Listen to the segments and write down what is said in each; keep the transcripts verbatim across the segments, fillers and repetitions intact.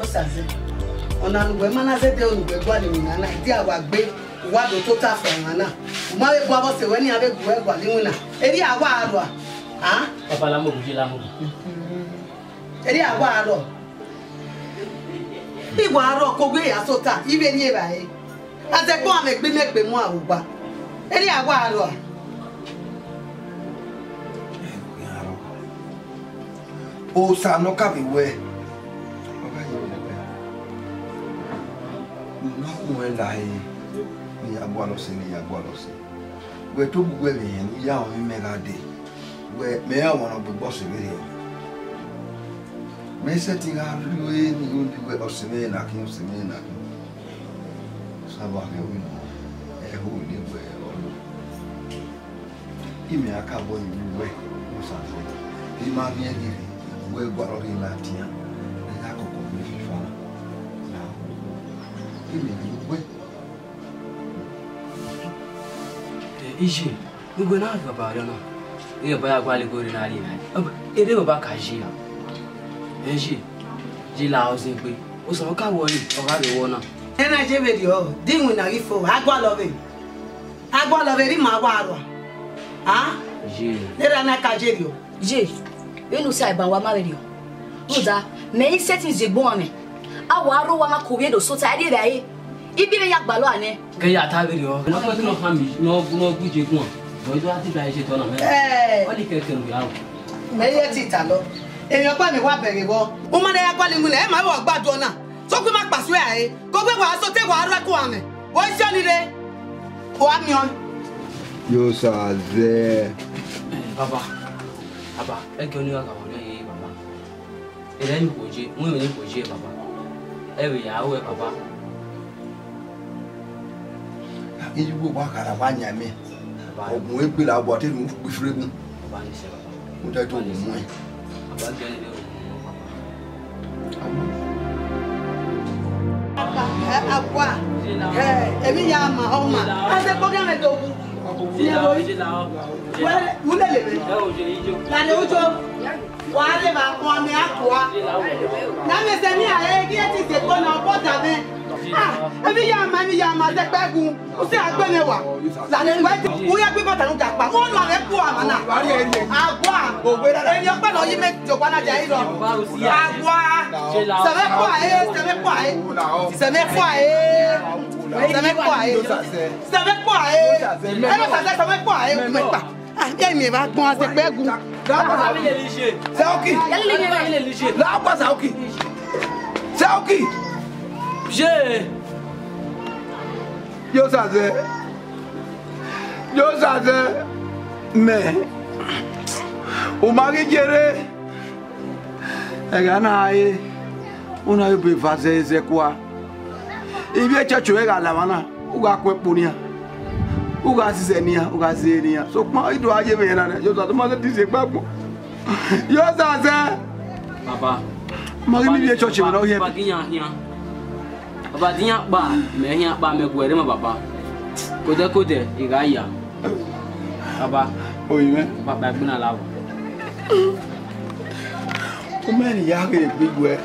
Osaze, ọna ne uwẹ ma na zẹdẹ unu uwẹ gualọ iwinna na, dia wa gbe, uwa do tota fẹ ọmwa na. U ma vbe bu avbe ọse ruẹ ne iran vbe gu uwẹ gualọ iwinna. Erriọ a wa rua. A? Papa, la mu ogu, je la mu ogu. Erriọ a wa rua. I wa rua, ko gbe ya sota, I vbe rri evbare. A zẹ ẹkpo amẹ gbe imẹ gbe mu aro gba. Erriọ a wa rua. Osa ne ọ ka vbe wẹ, ọ gha ye wẹ, ne a khu mwẹ la ẹre, ne I ya gualọ ọse, ne I ya gualọ ọse. Wẹ tobọ uwẹ vbe rẹn ne u ya rẹn ọmwa imẹ gha dee, wẹ mẹ i ra ọmwa ne ọ gbe egbe ọse vberriọ. Mẹ i sẹtin gha rhie ore ne I ya unu wẹ ọse mwẹ na khin, ọse mwẹ na khin. Osa vbe a khian wẹ nọ, ẹho ne wẹ ọ nọ. Imẹ a ka bọ yi uwẹ, Osaze, I ma miẹn ghi rre, wẹ gualọ rhie ladian, ne I gha kọkọ miẹn fifa na. Imẹ ghi uwẹ. Eh, iye, ne uwẹ na gha baba rre ọna, iran ba ya gualọ igho rre na rrie na. Erha baba ka ye ra. Eh, iye, ye la ọzẹn egbe, Osa ọ ka wọrre, ọ gha vbe wọ na. Ẹna je vberriọ, de iwinna ghi fo, a gualọ vbe. A gualọ vbe rre ima wa rua. A? Ye. Erha na ka ye rriọ. Ye, vbene u sa ban wa ma vberriọ. Rhunmwuda, mẹ i sẹtin zẹ egbe uan mwẹ. A wa rre owa ma ke ovbi ẹre do sota, ẹre vbe a re. I biẹ mwẹ ya gbalọ a nẹ. Ke ya ta vberriọ. Ne ọ kpẹn ke ọ khan mi, ne ọ gu, ne ọ gu je guan. Bọ I do gha dibra ye tọ na mẹ. Ẹ. Ọ ni kẹkẹ ru ya o. Mẹ i re ẹtin ta lọ. Emwi ọkpa ne wa bẹghe vbọ. U ma na ya gualọ iwinna, ẹ ma vbe ọ gba do na. Sokpan ima kpa suẹ rae, ke ọ wẹ wa sota wa rre ẹko amẹ, vbe ọ i si ọni rre? Wa miẹn ọẹn. Ye Osaze. Baba, baba, ẹgiọ ne I gha gha vbe ọnii, baba. Erha ni khuo ye, wẹ emwi ni khuo ye, baba. Ẹ vbe ya ruẹ, baba. Iyuẹ wa kha ra wa yan mẹ. Baba. Ọgbọn egbe la, wa te nu gbe ifregun. Baba, ni sẹ, baba. Uda to mu ẹn. Baba, gẹn ne o mu, baba. Ẹ, akua. Ẹ, emwi ya ma, ọ ma. A sẹ kpọghe mwẹ do wu. Wẹ, u lele mwẹ. Lare ujo. Wa rre evba, ọ mẹ akua. Na mẹ sẹ ne a re, ghi ẹ ti sẹ kpọ na, ọ bọ da mwẹ. Ah, emwi ya ma, emwi ya ma, zẹ kpẹ gu. U sẹ a gbe mwẹ wa. Lare wẹ, u ya gbe bọta nu ga kpa. Wẹ ọna mwẹ kua mwa na. Akua. Emwi ọkpa nọ yi mẹ. Jokwa na dia iro. Agua. Sẹmẹ kua e, sẹmẹ kua e. Sẹmẹ kua e. Sẹmẹ kua e. Sẹmẹ kua e. Ẹ no sẹsẹ sẹmẹ kua e. Mẹ kpa. Ah, ye mi va gbọn ase kpẹ gu. Saoki. La pa Saoki. Saoki. Ye. Ye Osaze. Ye Osaze. Mẹ. U ma ghi ye rre. Ẹghẹ na re, u na re ebe eva zẹrẹ zẹ kua. Ivbi church ruẹ gha la emwa na, u gha ku ẹkpo nian, u gha zizẹ nian, u gha zere nian. Sokpan, I do gha ye vbe rẹn na nẹ, Ye Osaze, ma sẹtin zẹ egbe agbọn. Ye Osaze. Baba. Ma ghi ni vbe church vbe ne ọ hiẹn. Baba, ghi yan khian. Baba, de iran kpa, mẹ iran kpa, mẹ gu ẹre ma, baba. Kodẹ kodẹ, I gha ya. Baba. Oyi mwẹ. Baba, egbe na la o. U ma rẹn ne I ya ghe egbe iyuẹ.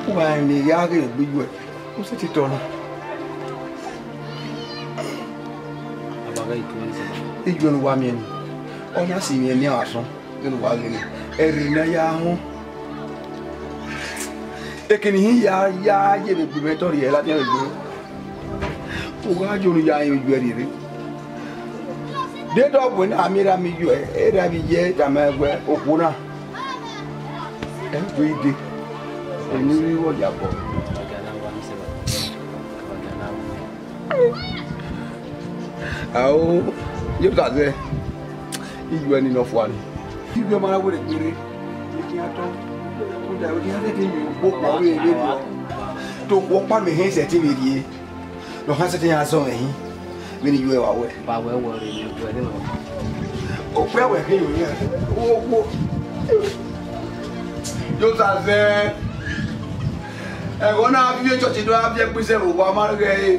U ma rẹn ne I ya ghe egbe iyuẹ. U sẹtin tọ na. Baba, ghẹ i tuẹ ni sẹ. Iyuẹ ne uwa miẹn ni. Ọ na si mwẹ eni asọn. Vbene uwa ghe nẹ, ẹrri ne a ya họn. Ekene hin ya, ya ye vbe egbe mwẹ tọ rhie ladian vbe egbe. U gha ye unu ya rẹn iyuẹ rhie rre. Deghẹ ọ wẹ ne a miẹn erha mwẹ iyuẹ, erha mwẹ iyuẹ tama wẹ okhuo na, ẹ gbe ide, eni rri igho ya bọ. Ao, Ye Osaze, iyuẹ ni nọ fua ni. Iyuẹ ma na werriegbe rre, wẹ khian tọ, rhunmwuda wẹ khian sẹtin ye ogbo kpa vbe vberriọ. Te okhuo ọkpa mẹ hẹn sẹtin vbe rrie, ne ọ khian sẹtin ya zọ mwẹ hin, vbene iyuẹ wa wẹ. Ba wẹ wọ rre, iyuẹ rre. Okpia wẹ khin yo yan, wo, wo. Ye Osaze, ẹghẹ na viọ church do a viọ ẹkpo isẹ vbe owa ma ghẹ re.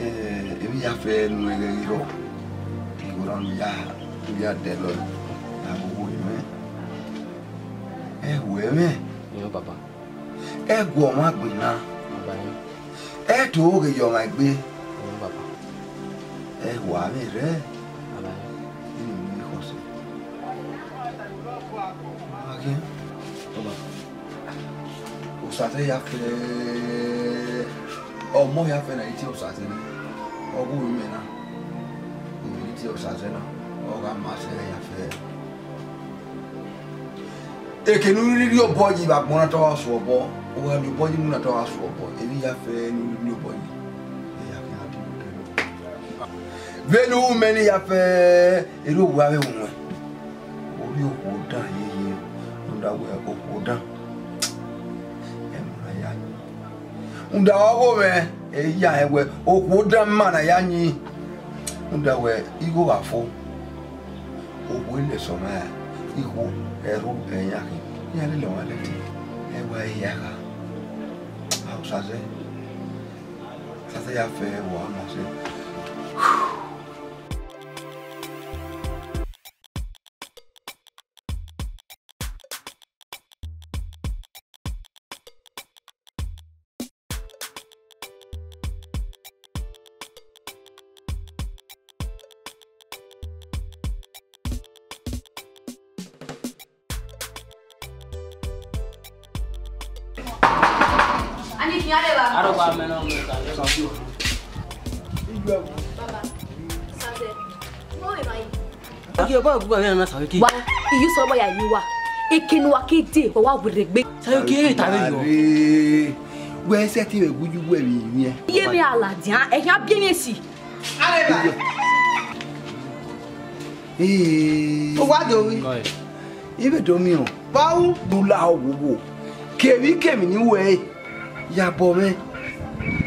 Eh, emwi ya fẹ ne u ghẹ ghi rrọọ, igho na ne u ya, ne u ya dẹlọ, na vbe ohu mwẹ. Ẹhu mwẹ, Iyẹn, Baba. Ẹgu ọmwa agbọn na, Baba, iyẹn. Ẹto ghe ye ọmwa egbe, Iyẹn, Baba. Ẹhu mwẹ rẹ, Baba, iyẹn. Akhin, baba, Osaze ya fẹ, ọmọ ya fẹ na i tie Osaze na, ọ gu mwẹ na, I tie Osaze na, ọ gha ma sẹ ya fẹ. Eke ne u rhirhi obọ yi vbe agbọn na te ọ gha su obọ, u gha rhie obọ yi mu na te ọ gha su obọ, emwi ya fẹ ne u rhirhi obọ yi, e ya khian di mu kẹ. Vbene u mẹ ne ya fẹ, erha owa vbe wẹ. Ovbi okhuo dan yeye, rhunmwuda wẹ okhuo dan, ẹmwẹ na ya yin. Rhunmwuda ọghe mwẹ, e ya hẹ wẹ okhuo dan ma na ya yin. Rhunmwuda wẹ igho gha fo, okhuo lẹ sẹ ọmwa ra, ikhuo, ẹrhu, ẹyan khin, iran lele ọmwa lẹtin, ẹ wa re ya gha. A Osaze, Osaze ya fẹ, wa ma sẹ. Ani khian deba. Aro ba mẹ nọ mẹ ka. Baba, Osaze, no me mai. Oke, ọba ọgua vbe na Saoke. Wa, iye sọ ọba ya ni wa. Eke ne uwa ke dee, wa wa werriegbe. Saoke, ta vbe yọ. Wẹ sẹtin vbe gu yu wẹ vbe yin. Iye mwẹ a ladian, ẹhian biẹ mwẹ si. Arẹba. Ee. Uwa do mi. I vbe do miẹn o. Vbe u do la owowo. Kevbikevbi ne I wẹ, ya bọ mwẹ.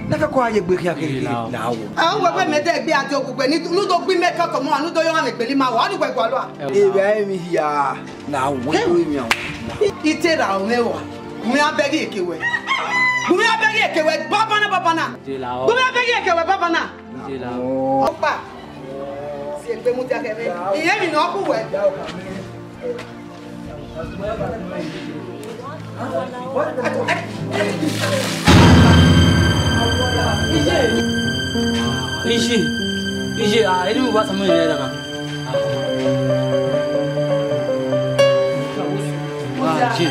Na fẹ ko a ye egbe khian kere kere la o. A wẹ wẹ mẹ dẹ egbe a de ogbugbe, ne u do gbe imẹ kọkọ mọ, ne u do yọ mwẹ gbele ima wa, ne uwẹ gualọ a. Evba emwi hia, na wẹ do imian. I te ra o mwẹ wa. Gu mwẹ a bẹghe eke wẹ. Gu mwẹ a bẹghe eke wẹ, baba na, baba na. Gu mwẹ a bẹghe eke wẹ, baba na. Ọkpa, si egbe mudia kẹ mwẹ. Irẹn emwi ne ọ khu wẹ. Iye, iye, iye, ah, eni mu wa samu yẹn na. Ah, iye.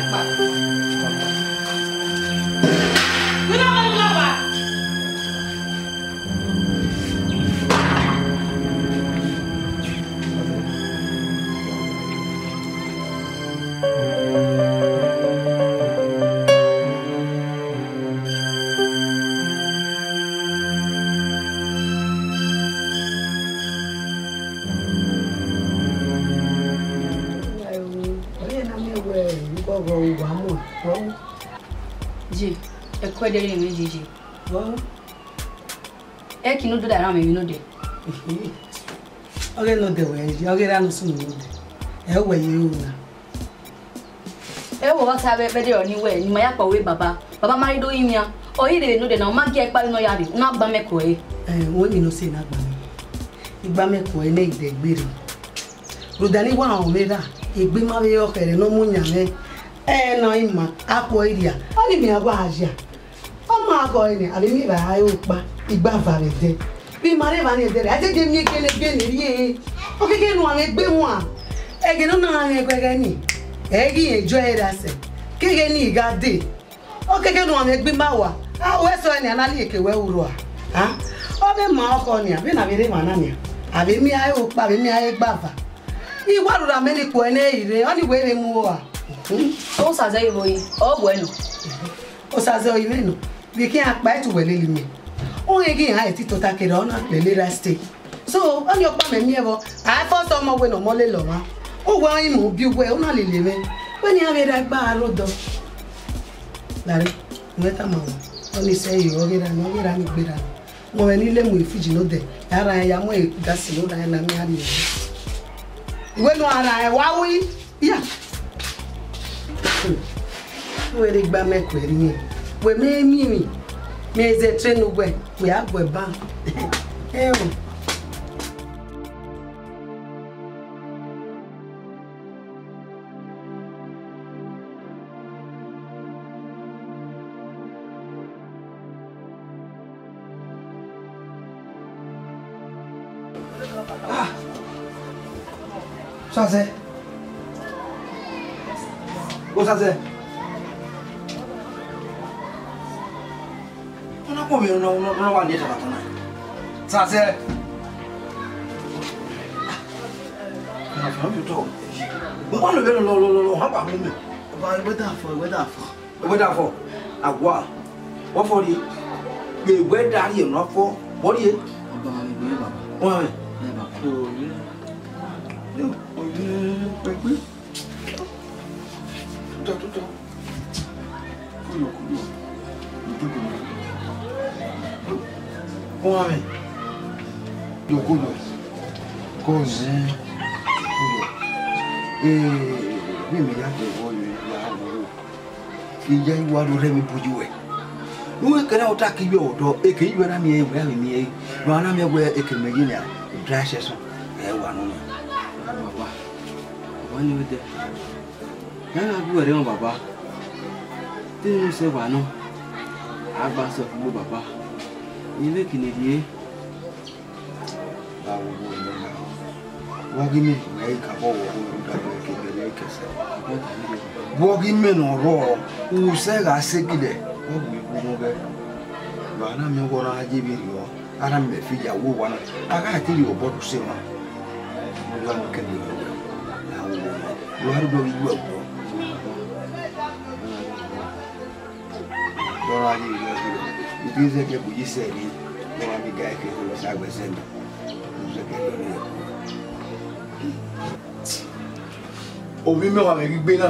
Ye, ẹkuẹdẹ rẹ mwẹ yeye. Ẹki ne u do da rhan mwẹ emwi nodẹ. Ọghe nodẹ wẹ, ọghe erha ne ọ sunu nodẹ. Ẹ wẹ ye ru na. Ẹ wo ọta vbe ẹdẹ ọni wẹ, ne ima ya kpa ove baba. Baba ma rre do rinmwian. Ọ i rre vbe nodẹ na, ọ ma gie ẹkpa vbe ne ọ ya rre, u na gba mẹ kuẹ. Ẹ, wẹ emwi ne ọ sẹ na gba mẹ. I gba mẹ kuẹ nẹ idẹgbe rre. Rhunmwuda ne I wa rẹn ọmwa erha, egbe ma vbe re ọkhẹrhẹ ne ọ mu yan mwẹ. Ẹ na ima, akhuẹ i rria. Ọni mẹ a wa ya. Ọ ma gọ ẹre nẹ, avbe emwi evbare ọkpa, igbava vbe ẹdẹ. Vbe ima rre evba ni ẹdẹ rẹ, a i te gie miẹn gele gele rrie. Ọ keke ne uan mwẹ egbe wan. Ẹghẹ ne ọ na rẹn ẹguẹghẹ ni, ẹ i ghi rẹn ejọ ẹre ra sẹ. Keghe ne I gha dee. Ọ keke ne uan mwẹ egbe ima wa. A, wẹ sẹ ọnrẹn nian, a na rhie eke wẹ ru rua. A, ọ vbe ma ọkhọ nian, vbene a vbe rre emwa na nian. Avbe emwi evbare ọkpa, avbe emwi evbare igbava. I wa rhurhu amẹ ni kpo ẹre rre, ọni wẹ vbe mu ua. Hmm. Osaze vbe oyi, ọ wẹ nọ. Osaze ọre I mwẹ nọ, vbe khian kpa ẹtu wẹ lele mẹ. Ọ rẹn ghi iran ẹtin tota kere ọ na lele ra stay. So, ọnii ọkpa mẹ miẹn vbọ, a i fọsẹ ọmọ wẹ ne ọmọ lele ọmwa. Uwẹ ọnii mu biẹ uwẹ, u na lele mwẹ. Wẹ ne iran vbe rra ẹgba aro dọ. Lare, u mwẹ tama wẹ, ọnii sẹ ẹre ọghe ra nọ, ọghe ra ni gberra. Mẹ ọmwẹ ne I le mu fridge nodẹ, ya rran ya mu gas nodẹ na miẹn a rrie. Wẹ ne u ra rran wa wi. Ya. Wẹ rre gba mẹ kuẹ rrie. Wẹ mẹ miẹn emwi. Mẹ zẹ train uwẹ, wẹ a guẹ ban. Ẹo. Ah! Sase. Osazẹ. Ọ na kpọnmwẹ ne ọ, ne ọ, ne ọ wa lele ẹre vbe agbọn na. Sazẹ. Ọ na fian vbe otọ. Mo wa lele vbe lọlọlọlọ, ọ ha wa mu mẹ. Baba, wẹ da fọ, wẹ da fọ. Wẹ da fọ. Awa. Wọ fọ rrie. Vbe wẹ da rrie ne ọ fọ. Wọ rrie. Baba, wẹ rrie, baba. Wẹ rrie. Ẹ, baba. Yo, yo, yo, yo, yo, yo. Tutọ, tutọ. Kolo, kolo. Kolo, kolo. Ọmwa mwẹ. Yo, kolo. Kolo. Kolo. Eh, vbene mẹ ya dẹ vbọ, ya ru. I ya i wa ru rẹ vbe ibuyi wẹ. Ne uwẹ kẹrẹ ọta ke ivbi ọdọ, eke ivbi na miẹn, wẹ a vbe miẹn, ne a na miẹn wẹ eke mẹ ye nia, dry season, ẹ wa nọ nia. Baba, baba ni wẹ dẹ. Ya gha gu ẹre rẹn baba, te unu sẹ wa nọ, a gba sẹ kugbe baba, I vbe kene rrie. Vbe awo vbe ẹ na, wa ghi miẹn ne I ka bọ wẹ ọghe rhunmwuda wẹ ke gele ke sẹ. Vbe ọ ghi mẹ ne ọ rrọọ, usẹ gha sẹ gilẹ, ọ gu ikun nọ ghẹ. Vbe a na miẹn ọghe ọ na ye vberriọ, a na miẹn fi ya wu owa na, a gha te rhie obọ do sẹ emwa. Uwa ni kẹgbe vbe ọghe, a wu owa na, uwa rhie obọ ghi yu ẹguọ. Dọrọ a ye vberriọ, I te zẹgiẹ bu ye isẹ rrie, ne ọ gha miẹn ga ẹre ke sa wẹ zẹ nọ. Ovbi mwẹ wa mwẹ ghi gbe na.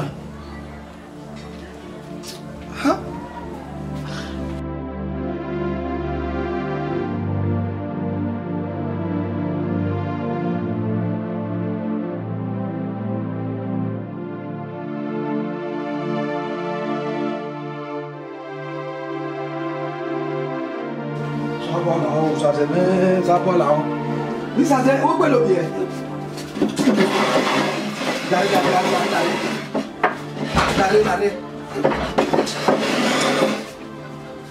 Sabọla o, Sazẹ mẹ, Sabọla o. Ni Sazẹ, wẹ gbe lo biẹ. Dare, dare, dare, dare, dare. Dare, dare.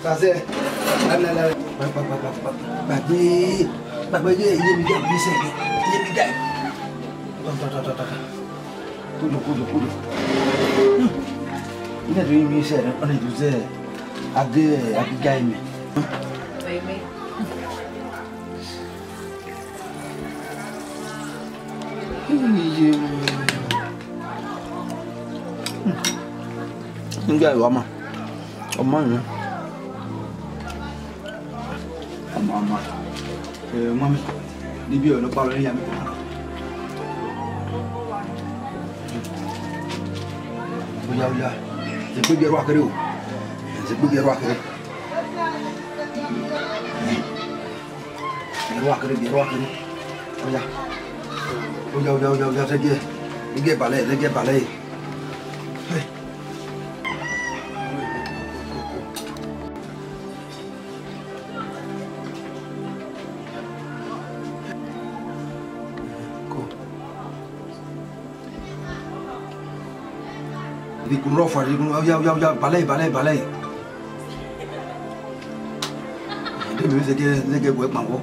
Sazẹ, dare, dare. Gbagbe, gbagbe, iye mi da, iye mi da. Tọ, tọ, tọ, tọ, tọ. Kodo, kodo, kodo. Ina do yin mi sẹ, ọ na do zẹ, age, age ga ime. Amen. Iye. Nga wa ma. Ọ ma yẹn. Ọ ma ma. Eh, mami, nibi ọnọ kpalọ ne ya mi kọ. Oya, oya. Ẹgbẹgi ẹre wa kere o. Ẹgbẹgi ẹre wa kere. Ẹre wa kere, ẹre wa kere. Oya. Oya, oya, oya, oya, zẹgiẹ. Zẹgiẹ balẹ, zẹgiẹ balẹ. Hey. Rikun rọ fua, rikun, oya, oya, oya, balẹ, balẹ, balẹ. Ẹdẹ mi zẹgiẹ, zẹgiẹ gu ẹkpan vbọ.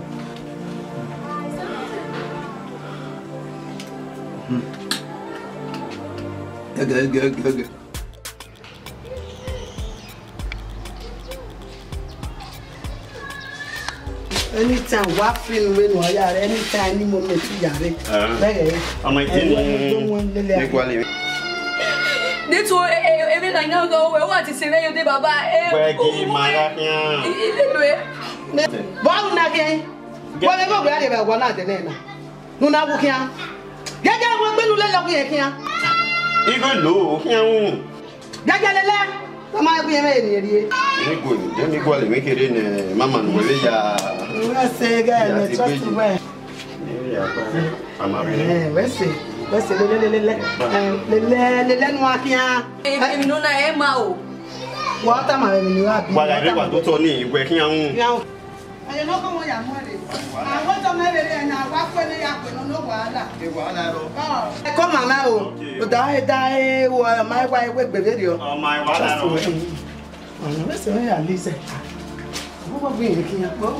Hmm. Ẹgẹ, ẹgẹ, ẹgẹ, ẹgẹ. Anytime wa free nu vbene uwa ya rre, anytime, any moment u ya rre. Ah. Bẹghe. Ọmọ ìdí ni. Ẹwọ ẹgbẹ wọn lele ne a. Gualẹ. Nítorí e, e, emwi na yan gọ, wẹ wa ti se vbe yo de baba. E, wẹ gi ma gha khian. Ilé ìlú ẹ. Bọ́ọ̀lù náà kí ẹ. Wọ́n lè gbọ́ gbé àdìẹ bẹ̀ wọ́n náà dé náà. Ne u na wu khian. Gẹgẹ wẹ gbenu lele ọghe khian. Igho lo khian wu. Gẹgẹ lele, ọ ma gu yẹn vbe eni rrie. Eni gu, eni gu ale vbe kere ne mama nu vbe ya. Wẹ se gẹ, ya ne ti trust gbeji. Wẹ. Ni ya pa. Ama vbe. Eh, wẹ se, wẹ se lele, lele, lele. Eh, lele, lele nu a khian. Eh, emwi nọ na ẹ ma o. Wa ta ma vbe emwi ne u gha bi. Wa gha rre wa do tọ ni, wẹ khian wu. Khian wu. Ẹyẹ ne ọkọ wọn ya mu ẹre. Àwọn ọjọ́ mẹ́rin rẹ̀ náà wá pé ní yàpẹ̀ nínú wàhálà. Ẹ wàhálà rọ. Ẹ kọ́ màmá o. Okay. Ò dá ẹ dá ẹ wọ ọmọ ẹ wá ẹ wé gbèbè rí ọ. Ọmọ ẹ wàhálà rọ. Ọ̀nà mẹ́sàn-án yà lè zẹ̀. Àwọn ọmọ gbìyànjú kí n yàn pọ̀.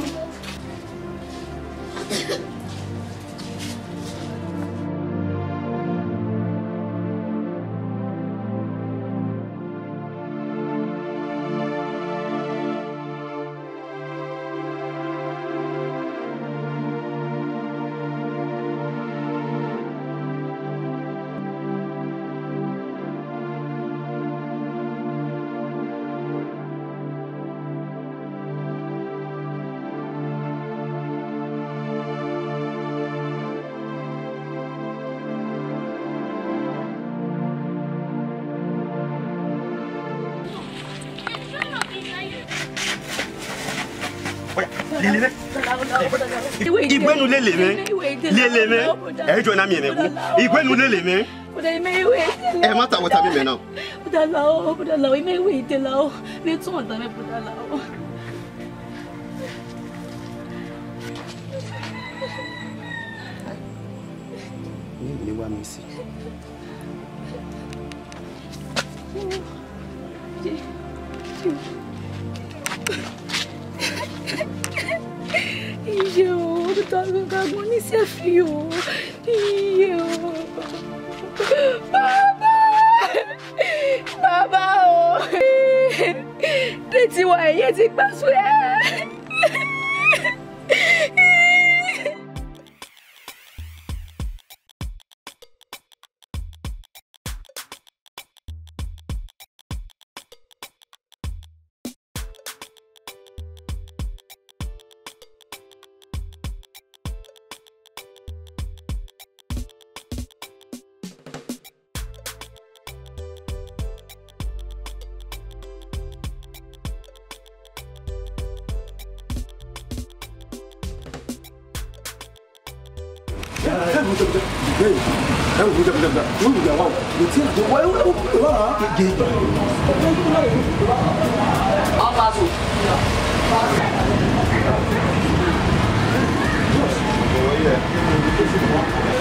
Iwenu lele mwẹ. Lele mwẹ. Ẹ jọ na miẹn mwẹ wo. Iwenu lele mwẹ. Ẹ ma ta wẹ ta miẹn mwẹ na. Brother Lao, brother Lao, imẹ iwẹ ite Lao. Vbe tọn ọdọ mwẹ, brother Lao. Ne wa miẹn isi. Iye o, ta ka gbọn ni selfie o. Iye o. Baba! Baba o! Deti wa ye ti gba suẹ.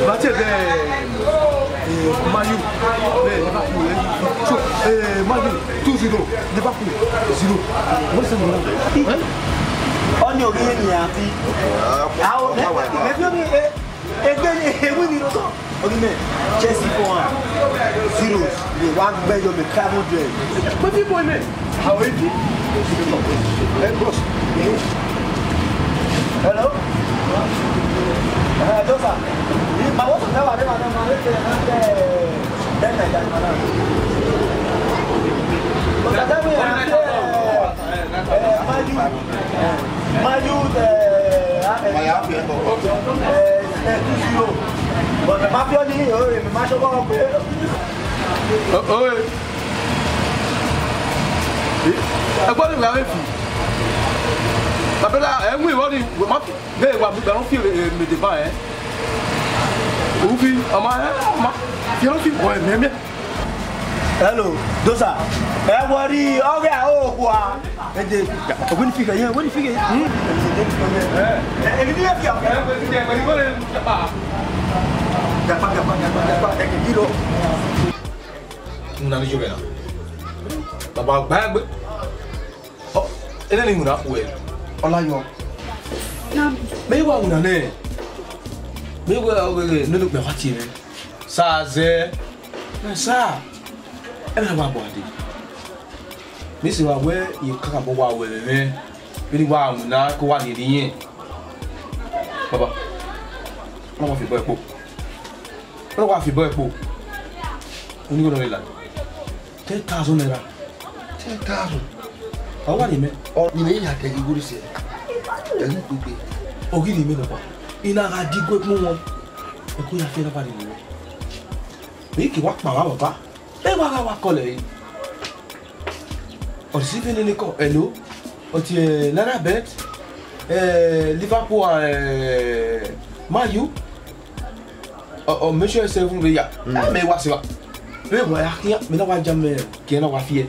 Bate bẹ, eh, Man U, bẹ Liverpool, eh, so, eh, Man U, two zero, Liverpool, zero. What's the number? Eh? Ọni ogi ni ati. Awo, me, me, me, me, eh, eh, eh, eh, win ni lotọ. Ogi me, Chelsea four one, zero. Wa gbẹ yọ me five hundred. Wetin boy me? How is it? Hey, bros. Hello? Eh, hello, sir. Ma wo sọ fẹ wa de ma de ma de de de de de de. But I tell you, eh, eh, Man U, eh, ah, eh, eh, two zero. But the Mafia ni, oh, eh, ma show up, eh. Oh, oh, eh. Ẹgbọ́n mi wà wẹ́fì. Bàbá ẹ ń wí ìwọ́ni, wọ́n máa fi, bẹ́ẹ̀ wà mí, bẹ̀rù fi, eh, mèdè bá ẹ. Òun fi, ọmọ ẹ, ọmọ, fi, ó fi, wọ́n ẹ̀ mẹ́mẹ́. Hello, dosa. Ẹ wọ rí ọgẹ àwọ òkú a. Ẹ jẹ, wọ́n ní fígẹ̀ yẹn, wọ́n ní fígẹ̀ yẹn. Hmm? Ẹ, èmi ní ẹ fi àwọn. Dàpá, dàpá, dàpá, dàpá, ẹ kì í lọ. N na ní yóò bẹ̀ náà. Bàbá àgbà ẹ gbé. Ọ, ẹ lẹ́nu ìwúrà kú ẹ. Ọláyọ. Mẹ wá wùnà nẹ. Mẹ wá ọgẹgẹ nínú pẹ̀lú àti rẹ. Sa zẹ. Ẹ sa. Ẹ bẹ wá bọ̀ àdé. Mẹ sì wá wẹ yìí kákà bọ̀ wá wẹ̀ rẹ̀. Bí wá wùnà kó wà nìyí yẹn. Bàbá. Wọ́n wá fi bọ́ ẹ pọ̀. Wọ́n wá fi bọ́ ẹ pọ̀. Onígbọ̀nà rẹ̀ là. Ten thousand naira. Ten thousand. Ọ wà ní mẹ. Ọ ni mẹ yà kẹ igoro sẹ. Ẹni gbogbo. Ọgí ni mẹ nọkpa. Iná gha di igue kún wọn. Ẹ kó ya fẹ́ náà bá di nìyẹn. Mẹ kì í wá pa wá bàbá. Ẹ wá wá wá kọlẹ̀ yìí. Ọtí sí fẹ́lẹ́ ní kọ. Hello. Ọtí ẹ̀ Naira bet. Ẹ̀ Liverpool ẹ̀ Man U. Ọ, ọ, make sure seven vbe ya. Mm. Ẹ mẹ wa se wa. Vbe wa ya khian, mẹ na wa ja mẹ, kiẹ na wa fiẹ.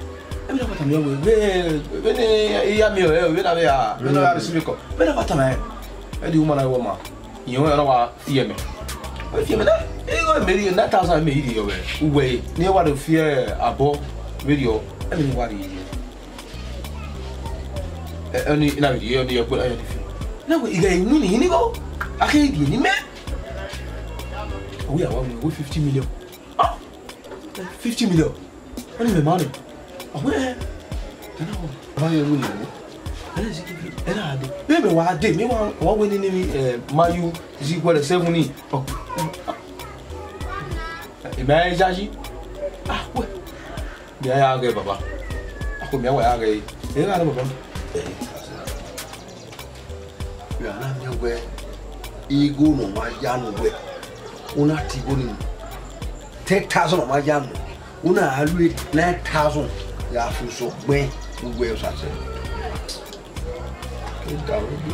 Ẹ mẹ na wa ta mẹ wẹ, vbe, vbe ne iya mi ọ, vbe na vbe ya, vbe na ya receive call. Mẹ na wa ta mẹ. Ẹ di woman na wọ ma. Iye wọn na wa fiẹ mẹ. Wẹ fiẹ mẹ na. E go me ri nine thousand me ri yọ vbe. Uwe, ni wa do fiẹ abọ, vbe yọ. Ẹ mẹ wa ri. Ẹ, ẹ ni, na vbe ri, ẹ ni, ẹ gbẹ, ẹ ni fi. Na wẹ, ighe inu ni, ni go. A khe ri ni mẹ. Oya wa mu fifty million. Ah! Fifty million. Wọ́n ní mẹ̀má rẹ̀. Ọ̀pẹ ẹ̀. Ẹ náà wọ̀. Bá yẹ wúlò wò. Ẹ náà sì kí ẹ náà dé. Bí mi wàá dé, mi wàá wọ́n wé ní ní mi, ẹ̀, Man U, zi gbọ́dọ̀ seven ní. Ọ̀. Èmi á yá yí. Ah, wẹ̀. Mi á yá gẹ bàbá. Àpò mi á wà yá gẹ yìí. Ẹ náà dé bàbá. Ẹ náà mi wẹ, igho nọ ma ya nu wẹ, u na ti igho ni mu. Ten thousand nọ ma ya nu, u na gha lu nine thousand ya fu sọ gbẹn, u wẹ ọsasẹ. Ẹ da wẹ gbe.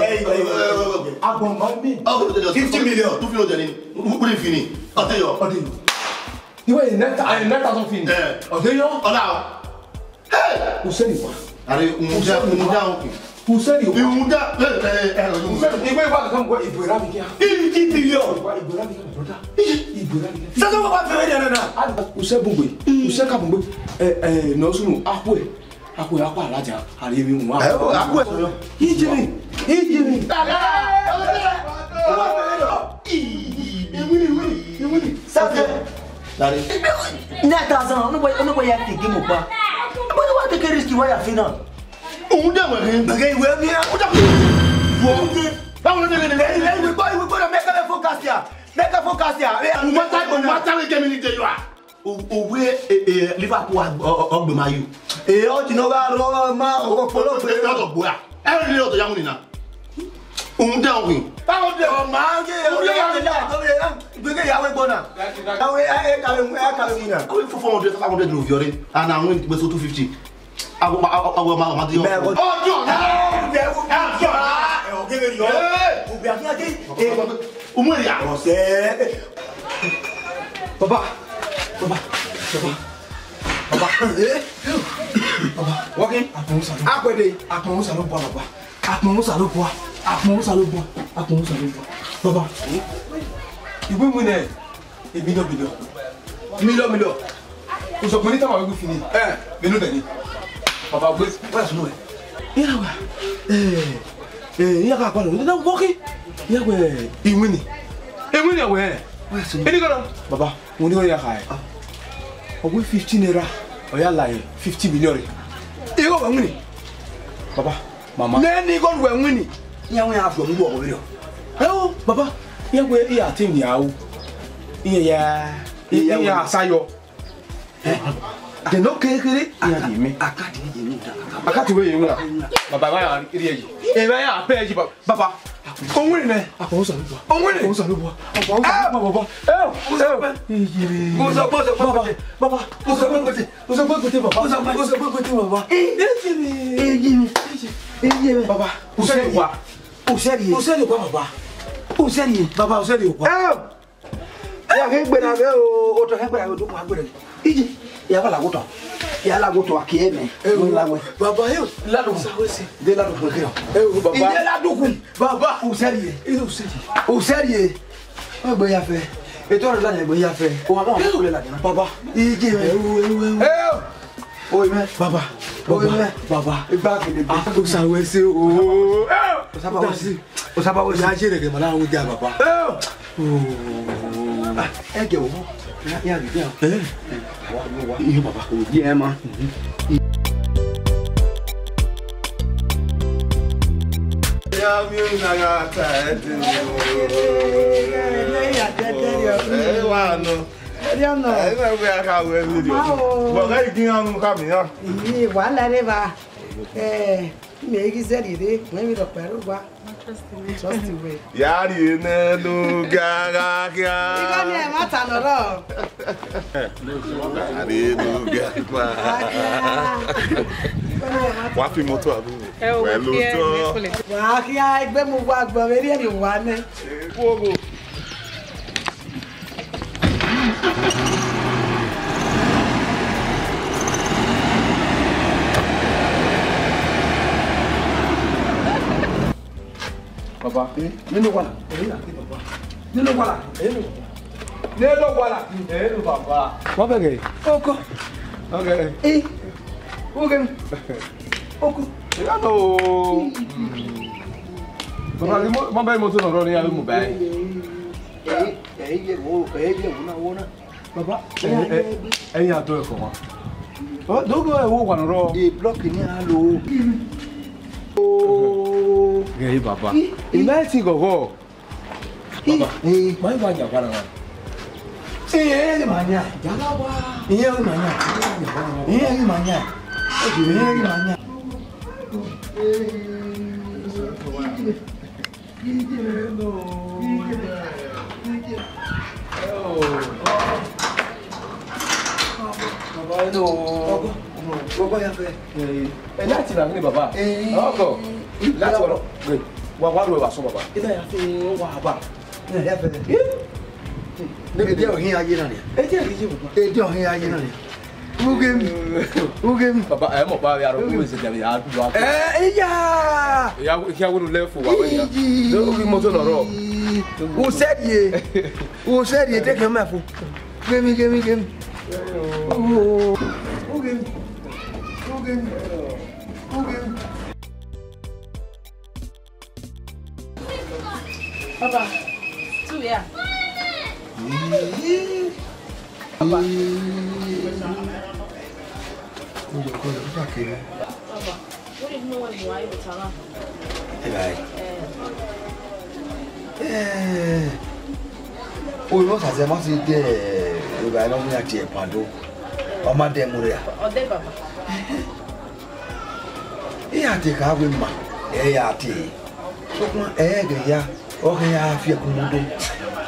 Agbọn ma mi. Fifty million. Two fifty million. What do you feel? Ọdẹ yọ. Ọdẹ yọ. Iwe nine thousand fini. Eh. Ọdẹ yọ. Ọla. Hey! Useni wa. Are umuda, umuda oke. Useni wa. Umuda. Eh, eh, eh, Useni, iwe wa kan go ibu era mi kia. Fifty billion. Wa ibu era mi kia, brother. Ibu era mi kia. Sasa wa fere ya na. Use bugbe. Use ka bugbe. Eh, eh, no sunu akwe. Akwe, akwe alaja. Are mi wa. Eh, akwe. Ijini. Ijini. Dada. Iwini, iwini, iwini. Sasa. Dare. Nine thousand, ọnọgba, ọnọgba ya te game kpa. But you want to take a risk, why you feel now? Òun dẹ̀ wẹ̀ ni. Bẹ̀gẹ̀ ìwé mi. Ó dẹ̀ kú. Wo. Báwo ló dé lé lé? Ìwé gbọ́, ìwé gbọ́dọ̀ make a forecast here. Make a forecast here. Mo máa ta, mo máa ta wé kẹ́mi ní ìdè yóò. Òwe Liverpool ọgbẹ̀ma yìí. Èyí ọ̀jìnà wa rọ ma ọ̀pọ̀lọpọ̀. Ẹ lọ́dọ̀ gbọ́ra. Ẹ lọ́dọ̀ ya múni na. Òun dá òun. Báwo dé? Ọmọ ayé orí ayé náà tó yẹ gbẹgẹ ìyàwó ẹ̀gbọ́n náà. Àwọn ẹ kàwé mu ẹ kàwé mu náà. Àwọn fún four hundred, five hundred ló fi ọrẹ. And àwọn ìgbésẹ̀ two fifty. Àwọn ọmọ ọmọ ọmọ ọmọ ọmọ ọmọ. Ọjọ́ náà. Ẹ ọjọ́ náà. Ẹ ọjọ́ náà. Òbí àti àti. Ọmọ ìyá. Ọ̀sẹ̀. Baba, baba, baba, baba, eh, baba, wọ́kí, àpọ̀n sàlọ́, àpẹ̀dẹ̀, àpọ̀n sàlọ́ bọ̀ baba, àpọ̀n sàlọ́ bọ̀, àpọ̀n sàlọ́ bọ̀, àpọ̀n sàlọ́ bọ̀, baba, ìwé mu nẹ, ìbílọ̀ bílọ̀, mílíọ̀ mílíọ̀, ìsọ̀kùnrin táwọn arúgbó fi ni, ẹ, bínú dẹ̀ ni, baba gbé, wọ́n yà sùn nù ẹ̀, ìyá wa, ẹ, ẹ, ìyá ká pa lọ, wọ́kí, ìyá wẹ̀, ìwé ni, ìwé ni ẹ̀wẹ̀, wọ́n yà sùn nù ẹ̀, baba. Wọ́n ní ọ̀rẹ́ ya kha ẹ̀. Ọ wẹ fifty naira, ọ ya la ẹ̀ fifty million rẹ̀. Igho wẹ winni. Baba, mama. Nẹ ni igho wẹ winni. Iran wẹ ya fọ mu wọ ọmọ rẹ. Ẹ o, baba, iran wẹ iya te ni a o. Iran ya, iran ya sayọ. Dẹ ne ọ kere kere, iran ye mẹ. Akati ye mu da. Akati wẹ ye mu da. Baba, wa ya rhie yi. E wa ya pẹ yi, ba-, baba. Owinna nẹ. Akpọ Osanobua. Owinna. Akpọ Osanobua. Akpọ Osanobua, baba. Eh, eh. Osanobua, Osanobua, baba, baba. Osanobua, Osanobua, baba. Osanobua, Osanobua, baba. Eh, eh, eh, eh, eh. Baba, usẹ rhie. Usẹ rhie. Usẹ rhie, baba. Usẹ rhie. Baba, usẹ rhie, baba. Eh. Ya ghe gberra vbe o, otọ hẹ gberra vbe odọ, wa gberra. Iji, ya wa la wotọ. Ya la wotọ, a kie mẹ. Eh, wẹ la wẹ. Baba, eh, la do sa wẹ si. De la do kwe kẹ. Eh, baba. Ije la do kun. Baba. Usẹ rhie. Eh, usẹ rhie. Usẹ rhie. Ọ gbe ya fẹ. Etọ rẹ la ya gbe ya fẹ. O wa ma ko le la dina. Baba. Ije mẹ. Eh, eh, eh, eh. Eh. Oi mẹ, baba. Oi mẹ, baba. Igba kele gbe. Ah, Osa wẹ se o. Osa ba wẹ se. Osa ba wẹ se. Ya je rẹgẹ ma na wu dia, baba. Eh. Oh. Ah, ẹ jẹ wo. Ya, ya, ya. Eh. Wa, wa. Iyo, baba. Ye ma. Ya mi na ga ta ẹ de. Eh, wa nọ. Ẹriọ nọ. Ẹ, ẹ wẹ a ka wẹ video. Wa o. Bọ ghẹ gin anu ka mi ya. Iyi, wa la re va. Eh, mi ghi zẹ rhie re, wẹ mi rhọkpa ẹre owa. Trust me. Trust me. Ya rhie nẹ lo ga gha khia. Igho ni ẹ ma ta nọ rọ. Ya rhie lo ga ma. Wa fi moto abu. Ẹ o, wẹ lo tọ. Wa khia egbe mu wa gbọ vbe rhie rhie wa nẹ. Ẹ, wo, wo. Baba, eh, nene owa na? Eh, na ke baba. Nene owa na? Eh, no. Nene owa na? Eh, no, baba. Wa bẹghe? Oko. Okay. Eh. Okay. Oko. Ya no. Baba, mo, mo bẹ moto nọ rọ ni, a mu bai. Eh, eh, ye wo, eh, ye wo na, wo na. Baba, eh, eh, eh, ya do ẹko ma. Oh, do go, eh, wo wa nọ rọ. The block ni a lo. Oh. Ghe baba. I, i. Ina ti gogo. Baba, eh, ma wa ya wa na. Eh, eh, ma ya. Ya wa. Iye ma ya. Iye ma ya. Iye ma ya. Baba, hello. Ọkọ, ọkọ ya fẹ. Eh, ẹ, láti rà mí ni baba. Eh. Ọkọ, láti wà lọ. Wà, wà lọ, wà sọ baba. Ẹ náà ya fẹ, wà bá. Ẹ náà ya fẹ. Eh? Níbi díẹ̀ òhìn ayé náà ni. Ẹ díẹ̀ kìí ṣe baba. Ẹ díẹ̀ òhìn ayé náà ni. Ugem. Ugem. Baba, ẹ mọ̀ pa ya ro ko se jẹ ya du. Eh, iya. Ya, ya wo le fo wa we ya. Iji. Do ki moto nọ rọ. Usẹ die. Usẹ die, take your mouth. Ugem, ugem, ugem. Oh. Ugem. Ugem. Ugem. Baba, tu ya. Baba. Oyo ko yo ta kere. Baba, what is no one why you tell her? Ebai. Eh. Eh. Oyo sa se ma si de, ebai ma mi ati e pando. Ọ ma de mu re a. Ọ de baba. Iran te kha wẹ ma, ẹ ya te. Sokpan ẹ ghẹ ya, ọ ghẹ ya fi ẹkun mu do,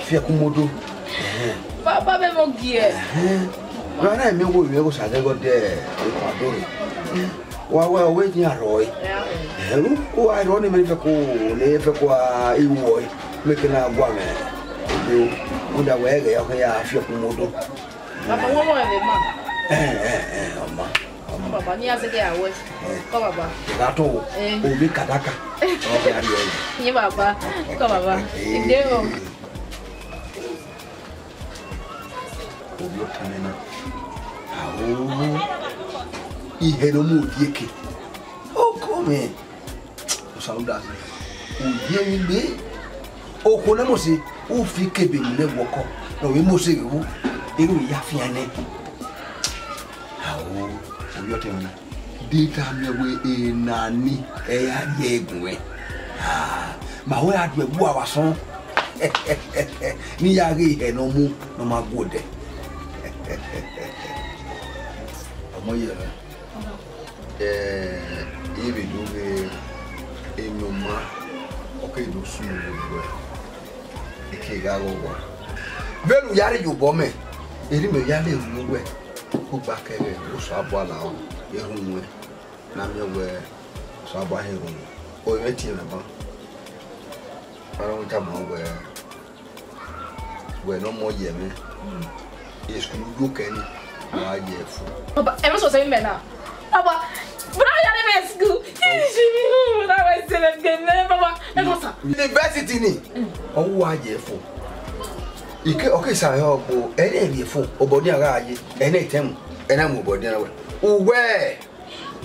fi ẹkun mu do. Ẹhẹn. Baba, baba, vbe mo gie. Ẹhẹn. Wa na mẹ wo, mẹ wo sa ghẹ gọ de, e pa do re. Wa, wa, wẹ ni arhọ e. Ẹhẹn, u, u arhọ ni mẹ fẹ ko, ne fẹ ko a iwọ e. Mẹ ke na gua mẹ. Odo, u da wẹ ghẹ ya, ọ ghẹ ya fi ẹkun mu do. Baba, wọ́n wọ́n ẹ̀mí mà. Ẹ, ẹ, ẹ, ọmọ, ọmọ. Baba, ní azẹ́gẹ́ àwẹ̀. Ẹ. Kọ́ baba. Ìgbà tó o, Eh. o mi kàdákà. Ọmọ ya rí ọyàn. Yín baba. Kọ́ baba. Eh. Ìdè o. Obi ọkàn mi náà. Àwọ̀ ìhẹ̀rọ mú òdi èké. Ó kọ́ mi. Osarudazi, u ye emwi gbe. Okhuo ne Mosi, u fi kebe mu ne wọkọ, ne ọ vbe Mosi ghe wu, erha ya fian nẹ. Ao, ovbi ọtẹn mwẹ na, de da miẹn wẹẹ ena ni, ẹ ya rrie ẹguẹn. Ah, ma ho ya duẹ gu avbe asọn, ne I ya ghe ihẹ ne ọ mu, ne ọ ma gu odẹ. Ọmọ ye mwẹ. Eh, I vbe do ghe emwi ọma, ọ ke do sunu vbe wẹ, I ke gha ghe owa. Vbene u ya rre ye obọ mẹ, erriọ mẹ ya le ru wẹ, kugba kẹghẹ, Osanobua lahọ, erhunmwu ẹn, ne a miẹn wẹ Osanobua họn erhunmwu. Ọ mwẹ tie mwẹ ban. Ọna wẹ tama wẹ, wẹ ne ọmọ ye mwẹ. School yo kẹ ni, wa ye fo. Baba, ẹ ma sọ sẹ mẹ na. Baba, bra ya ni mẹ school. Ishi mi hu na wa se mẹ gẹ mẹ, baba. Ẹ ma sa. University ni. Ọ wa ye fo. Ike, ọ ke sa yọ gbo, ẹ ne ye fo, obọ ni a gha ye, ẹ ne tẹmu, ẹ na mu obọ ni a wẹ. Uwẹ.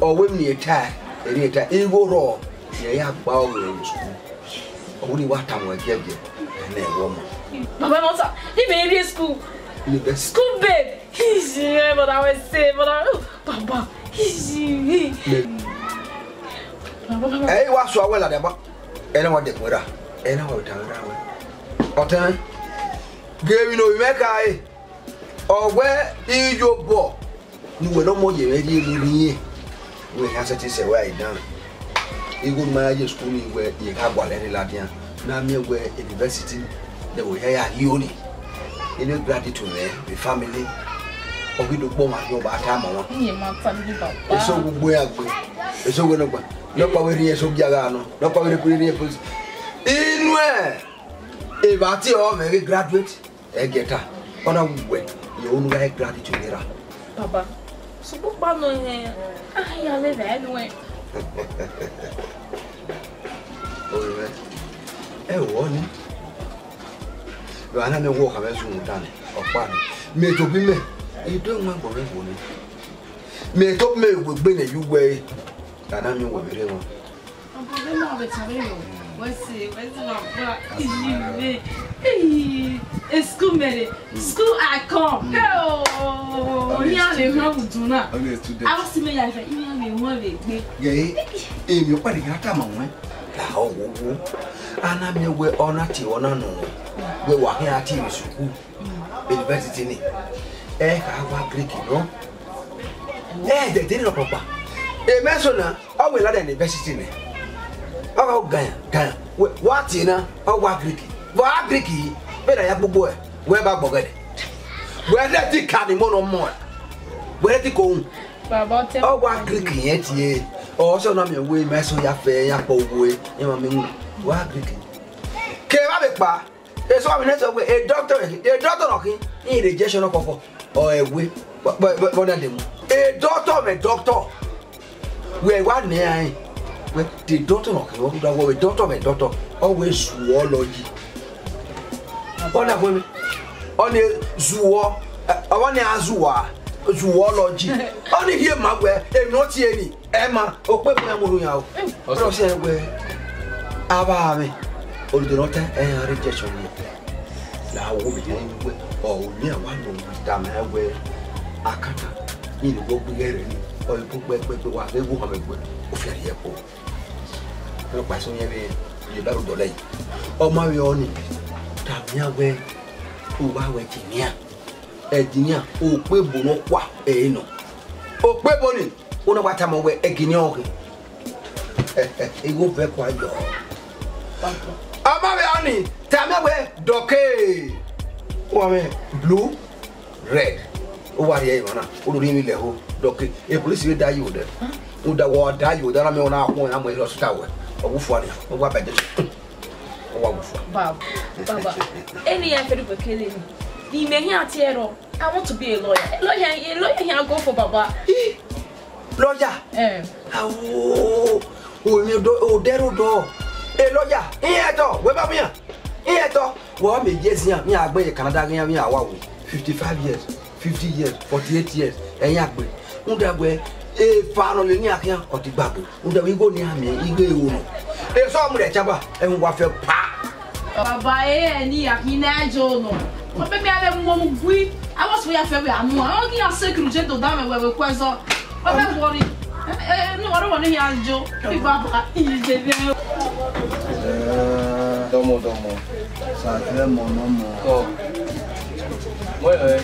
Ọ wẹ emwi ne I ta, emwi ne I ta, igho rrọọ, rẹn ya gba ọghe rẹ vbe school. Ọ wẹ ne I wa tama ruẹ giẹgiẹ, ẹnẹ wẹ ọmọ. Baba, ẹ ma sa, I vbe rrie school. Ni bẹ. School babe. Iye, brother, I say, brother, oh, baba. Iye. Ẹ i wa suẹ wẹ ladian ba. Ẹ na wa dẹkun ra. Ẹ na wa tama ra wẹ. Ọtẹn, ghe emwi ne ovbi mwẹ ka re. Ọ wẹ iyobọ ne uwẹ ne ọmọ ye mwẹ rhie vberriọ, wẹ khian sẹtin sẹ wẹ a i dan. Igho ne ma ya ye school ni wẹ, I gha gualọ ẹre ladian, ne a miẹn wẹ university, ne wẹ ya ya rhie oni. Ene graduate mwẹ vbe family, ọ ghi do kpọnmwẹ arhiọnmwẹ ba tama ọmwa. Iye ma ta ni baba. Eso gbogbo ya gbe, eso wẹ nọkpa, nọkpa vbe rhie eso gia gha nọ, nọkpa vbe rhie police. Inu ẹ, evba tie ọ mwẹ ghi graduate. Ẹgẹta, ọ na wẹ, ye unu gha graditun ne erha. Baba, sokpan nọ hẹn, a ya lẹ vbe ẹnuẹn. Orinmwẹ, ẹ wọ ni. Vbe a na miẹn wẹ ọkhan mwẹ zunmwuda nẹ, ọkpa nẹ. Mẹ tobọ imẹ, I do ẹwaẹn agbọn mwẹ vbo nẹ. Mẹ tobọ imẹ vbe egbe ne ẹ ye uwu ẹre, a na miẹn uwẹ vbe rre emwa. Ọbọ vbe ma vbe tare o. Wẹ se, wẹ se, baba. Iye, school mere, school I come. Hey, oh, iran vbe huan vbe udunna. All the students. Aro si mẹ ya fẹ, iran vbe huan vbe egbe. Ye, emwi ọkpa ne I gha tama ruẹn, lahọ wo wo. A na miẹn wẹ ọ na tie ọna nọ, wẹ wa khian a tie vbe sukuu. University ni, ẹ kha wa Greek nọ. Ẹ dẹdẹ rhọkpọkpa. Emẹ eso na, ọ wẹ ladian university nẹ. Ọ gha gan, gan. Wẹ, wa tie na, ọ wa Greek. Vbe a Greek yi, vbene a ya gbogbo ẹ, wẹ ba gbọghọ ẹre. Wẹ rẹ ti ka ni mo nọ mọ ẹ. Wẹ rẹ ti ko un. Baba, ọ tẹ Ọ wa Greek yẹn tie. Ọ sẹ na miẹn wẹ emẹ eso ya fẹ, ya kpọ wo ẹ, ya ma mi wu. Wa Greek. Ke wa vbe kpa. Eso avbe nẹ sẹ wẹ, e doctor, e doctor nọ khin, I rejection nọ kọkọ, ọ ẹwe, vbọ na demu. E doctor mẹ doctor, wẹ wa nẹ ẹre, wẹ the doctor nọ khin, ọ da wẹ doctor mẹ doctor, ọ wẹ zoology. Ọ na wẹ mi, ọ ni zuọ, ọ ni a zuwa, zoology. Ọ ni rhie ma wẹ, emwi ne ọ tie ni. Ẹ ma, okpebo ya mu orhu yan o. Ọsẹ. Ọsẹ wẹ, avbe amwẹ, olode ne ọ ta, ẹ i ra rejection ni. La wo vbe yan wẹ, ọ ni a wa nọ da mẹ wẹ, akata, ni ne wo gbe ighe rẹ ni, ọ i bu kpẹkpẹkpẹ wa ghe wo hama ẹgbẹ, ofia rhie ẹko. Ọkpa eso yẹn vbe, ye ba ru dọlẹ yi. Ọ ma vbe ọ ni, da mẹ wẹ, u wa wẹ engineer. Engineer, okpebo ne ọ kua ẹre nọ. Okpebo ni, u na wa tama wẹ engineer ọkhin. Igho vẹ kua yọ. Ọ ma vbe ọni, tama wẹ dọke. Wa mwẹ blue, red. U wa rhie emwa na, u do rhie emwi lẹ ho, dọke. E police vbe da ye odẹ. U da wa da ye odẹ, na mẹ ọna khuọn, na mu ẹre hospital wẹ. Ọ wu fua nia, u wa bẹgẹ. Ọ wa wu fua. Baba, baba, eni ya fẹrẹ wẹ kele ni. Imẹ hian tie ẹrọ. I want to be a lawyer. A lawyer, a lawyer here go for baba. Lawyer? Eh. Awo, o ni do, o dẹrẹ do. A lawyer, iran ẹtọ, wẹ ba miẹn. Iran ẹtọ, wẹ ọ mẹ years iran, iran gbe ye Canada, iran, iran wa wo. Fifty-five years, fifty years, forty-eight years, ẹyan gbe. Rhunmwuda wẹ, efa nọ lele iran khian, ọ ti gbagbe. Rhunmwuda wẹ igho ne iran miẹn, igho ero nọ. Eso mu rẹ chaba, ẹhun wa fẹ pa. Baba, e ẹ ni ya khin na jo nọ. Mo pe mi ave mu mu gui. A wa so ya fẹ wẹ a mu. A ghi ya se kru je do da mẹ wẹ wẹ ku ẹzọ. Mo fẹ worry. Eh, eh, no, I don't want to hear jo. Baba, iye je vẹ. Dọmọ, dọmọ. Sa fẹ mọ nọ mọ. Ọ. Mo ẹ.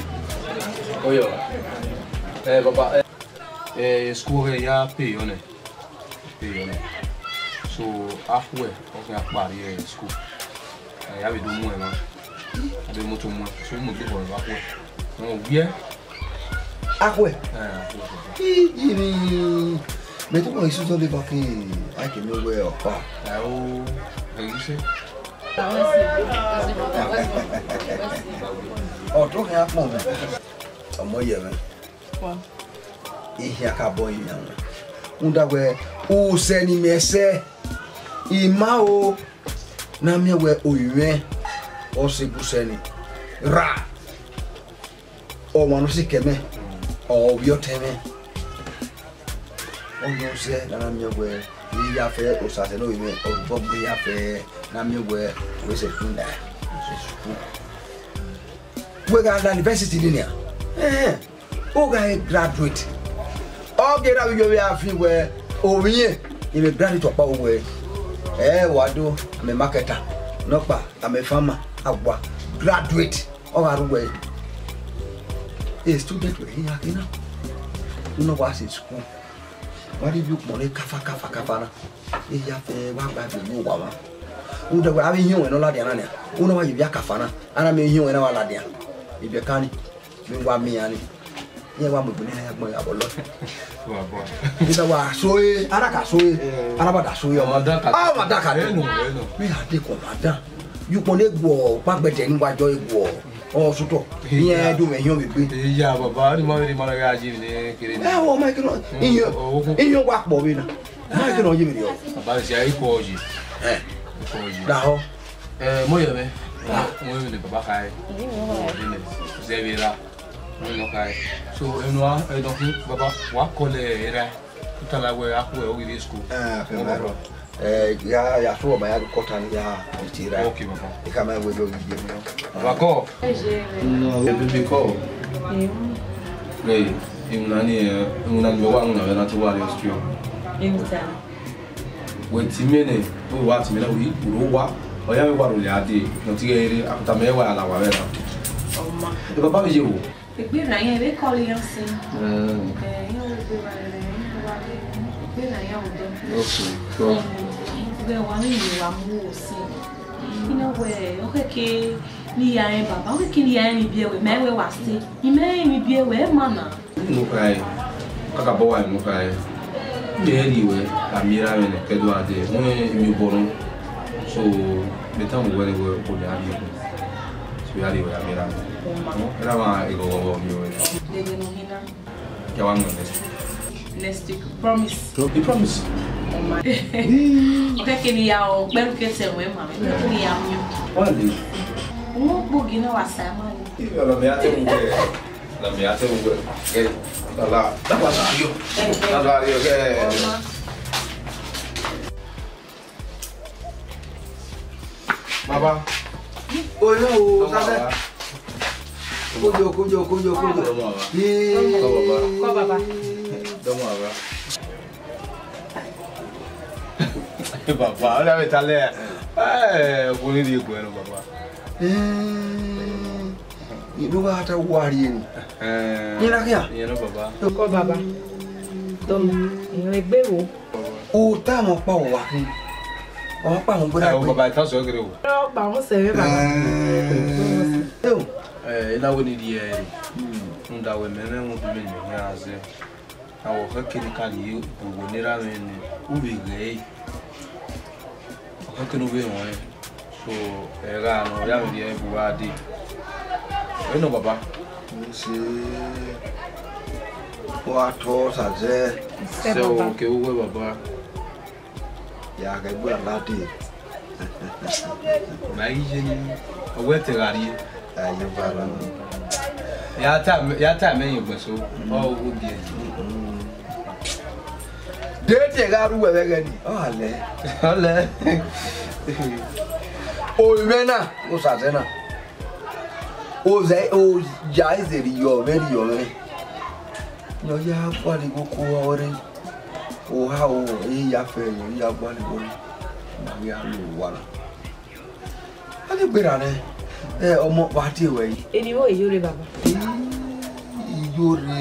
Oyọ. Eh, baba, eh. Eh, school ọghẹ ya pay yọ nẹ. Pay yọ nẹ. So, akhuẹ, ọ khian kpa rrie school. Eh, ya vbe do mu ẹmwẹ. A do moto mu ẹn. So, mu egbe khọ vbe akhuẹ. Ọ wiẹ. Akhuẹ? Eh, akhuẹ. Iyini. Mẹ te wọ isu zọ vbe bank, a ke miẹn wẹ ọkpa. Eh, o, ẹ i sẹ. Ọ to khian kpọn mẹ. Ọmọ yẹ mwẹ. Ehian ka bọ iyan mwẹ. Rhunmwuda wẹ, usẹ ne imẹ sẹ, I ma o, na miẹn wẹ orinmwẹ ọ sẹ bu sẹ ni. Ra, ọmwa ne ọ sikẹ mẹ, ọ vbe ọtẹn mwẹ. Ọ yọ zẹ ne a na miẹn wẹ, I ya fẹ osazẹ ne orinmwẹ, ọ rhubọ gbe ya fẹ ne a miẹn wẹ, wẹ sẹ tun na. Wẹ gha la university ni nian? Ẹhẹn. U gha graduate. Ọ ghi erha vbe iyọvbe a fi wẹ, ovbi irẹn, I vbe graduate ọkpa wẹ, ẹ wa do, I'm a marketer, nọkpa, I'm a farmer, a wa graduate, ọ gha rre uwẹ. A student wẹ hia khin na, u na wa sẹ school, wa rhie ivbi ukpọn ne kafa kafa kafa na, I ya fẹ wa gba ivbi owa mwa. Rhunmwuda wẹ avbe ihiọn ruẹ ne ọ ladian na nian, u na wa ye ivbi akafa na, a na miẹn ihiọn ruẹ na wa ladian, ivbi ẹkan ni. Vbe wa miẹn iran ni, iran wa mu egbe ne iran ya gbẹn ya vbe ọlọ. Baba. Iran wa so e, a na ka so e, a na ba da so e, ọmwa dan ka, ọmwa dan ka dee. Eno, eno. Vbe iran dee ke ọmwa dan. Ye ukpọn ne guọ, ọkpa gbẹdẹ ni wa jọ e guọ. Ọ sotọ. Iran do mwẹ ihiọn vbe egbe. Iya, baba, ni ma vbe ni ma na gha ye vbe ne kere ni. Ẹ, ọ ma kere nọ. Ihiọn, ihiọn wa kpọ vbe na. Ma kere nọ ye vbe rriọ. Baba, si a i kọ yi. Ẹ. Kọ yi. Dahọ. Eh, mo yẹ mwẹ. Mo yẹ mwẹ ne baba kha ẹ. Zẹ vbe ra. Mo nọ kha ẹ. So, enu a, ẹ dọ khin, baba, wa call ẹ ra. Uta la wẹ, a khu ẹ, ọ ghi rrie school. Eh, okay, my bro. Eh, ya, ya, so ma ya do cut am ya, iti ra. Okay, baba. I ka ma wẹ do ye mi. Baba, call. No, baby, call. Hey, iwinna ni, eh, iwinna ni wa, iwinna vbe na te wa rrie school. Wẹ te imẹ nẹ, wẹ wa te imẹ na, wẹ uro wa, ọ ya vbe wa rhulẹ a dee, ne ọ tighi rre, a ku tama ẹre wa la wa vbe na. Ọ ma. E baba vbe ye wo? Egbe na iran vbe call iran sin. Mm. Eh, iran vbe gbe wa rre, iran vbe wa rre, egbe na iran vbe dẹ. Okay, so. Mm, vbe wa vbe ye wa mu wo sin. Iran wẹ, ọ khẹke ne I ya rẹn baba, ọ khẹke ne I ya rẹn ni biẹ wẹ, mẹ wẹ wa se. I mẹ rẹn ni biẹ wẹ, ẹ ma na. Unu khae, kakabọ wa unu khae. Mẹ rhie ruẹ, a miẹn erha mwẹ ne ọ ke do a dee, wẹ emwi obọ nọ. So, mẹ tama uwẹ wẹ, okhuo mẹ a rhie ruẹ. So, ya rhie ruẹ, a miẹn erha mwẹ. Erha mwa eghọghọ miẹn ruẹ. Dede ne u hin na. Ya wa mu next. Next week, promise. You promise? Ọ ma. Ọ khẹke ne I ya ọ, kpẹrhu ke sẹ ruẹ ma, ọ khẹke ne I ya mu. Wa le. Unu kpo gi na wa sa ma ni. Ibi ọnọ mẹ a te mu wẹ. Na mẹ a te mu wẹ. Ẹ, na la, na wa sa yo. Na la yo, ẹ. Baba. Oyo o, sasa. Kojo, kojo, kojo, kojo. Dọmọ baba. Ee. Kọ baba. Kọ baba. Dọmọ baba. Baba, ọ da vbe ta lẹ. Eh, ọkhuo ni rhie egbe nọ, baba. Eh. Inu gha ta wa rhie ni. Eh. Iran na khian? Iran nọ, baba. Kọ baba. Dọmọ, iran egbe wo. U tama ọkpa vbe uwa khin. Ọkpa vbe uwa khin. Eh, baba, ta sẹ gere o. Ọkpa vbe sẹ vbe baba. Eh. Eh, I na wẹ ne I rhie ẹre. Hmm. Rhunmwuda wẹ mẹ mwẹ rhunmwuda mẹ ne I khian zẹ. Avbe ọ khẹke ne I ka rhie gu vbe ne erha mwẹ ne u vbe ghẹ ẹre. Ọ khẹke ne u vbe ruẹn. So, ẹ gha nọ, ọ ya mwẹ rhie bu uwa dee. Ẹ nọ, baba. Ese, wa tọ Osaze. Sẹ o, ke uwẹ, baba. Ya ghẹ gbe a lade. Ma ghi ye ni, ọ wẹ te gha rrie. Aye, vara. Ya ta, ya ta mẹ yin ugbẹn so, ọ wo die. De te gha ru wẹ vbe ẹghẹ ni, ọ lẹ. Ọ lẹ. Orinmwẹ na, Osaze na. Oza, oya eze rhie ọmwẹ, rhie ọmwẹ. Ne ọ ya gualọ igho ko ọre. Oha o, e ya fẹ yọ, ya gualọ igho. Ma ghi a lo owa na. A te gberra nẹ, ẹ, ọmọ, wa tie ruẹ yi. Eni vbo iyore, baba? Iyore.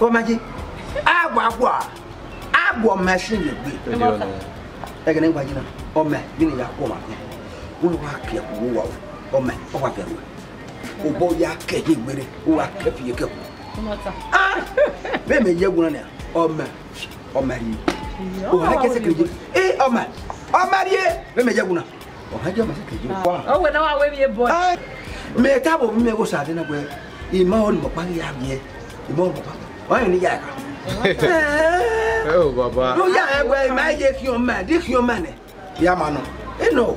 Ọmẹ je. Agua, agua. Agua ọmẹ sin ye gbe. Ẹghẹ ne wa yi na. Ọmẹ, ghi ne ya khuọmwa khian. Wẹ wa ke ẹkhu wa. Ọmẹ, ọ wa ke ẹkhu. Obọ ya ke ye gbere. Wa ke fi ye ke ẹkhu. Ah! Vbe mẹ ye ẹwu na nia. Ọmẹ. Ọmẹ rhie. O ha ke se ke ye. Eh, ọmẹ. Ọmẹ rhie. Vbe mẹ ye ẹwu na. Ọ ha je ọmẹ se ke ye. Wa. Ọ wẹ na wa wẹ vbe boy. Ah! Mẹ ta bo mẹ wo sa de na gbe. Ima ọ ni mo pa ya ye. Ima ọ ni mo pa. Wa ni ya ka. Eh. Oh, baba. No ya ẹwe, ima ye khian ọmẹ, de khian ọmẹ nẹ. Ya ma nọ. E no.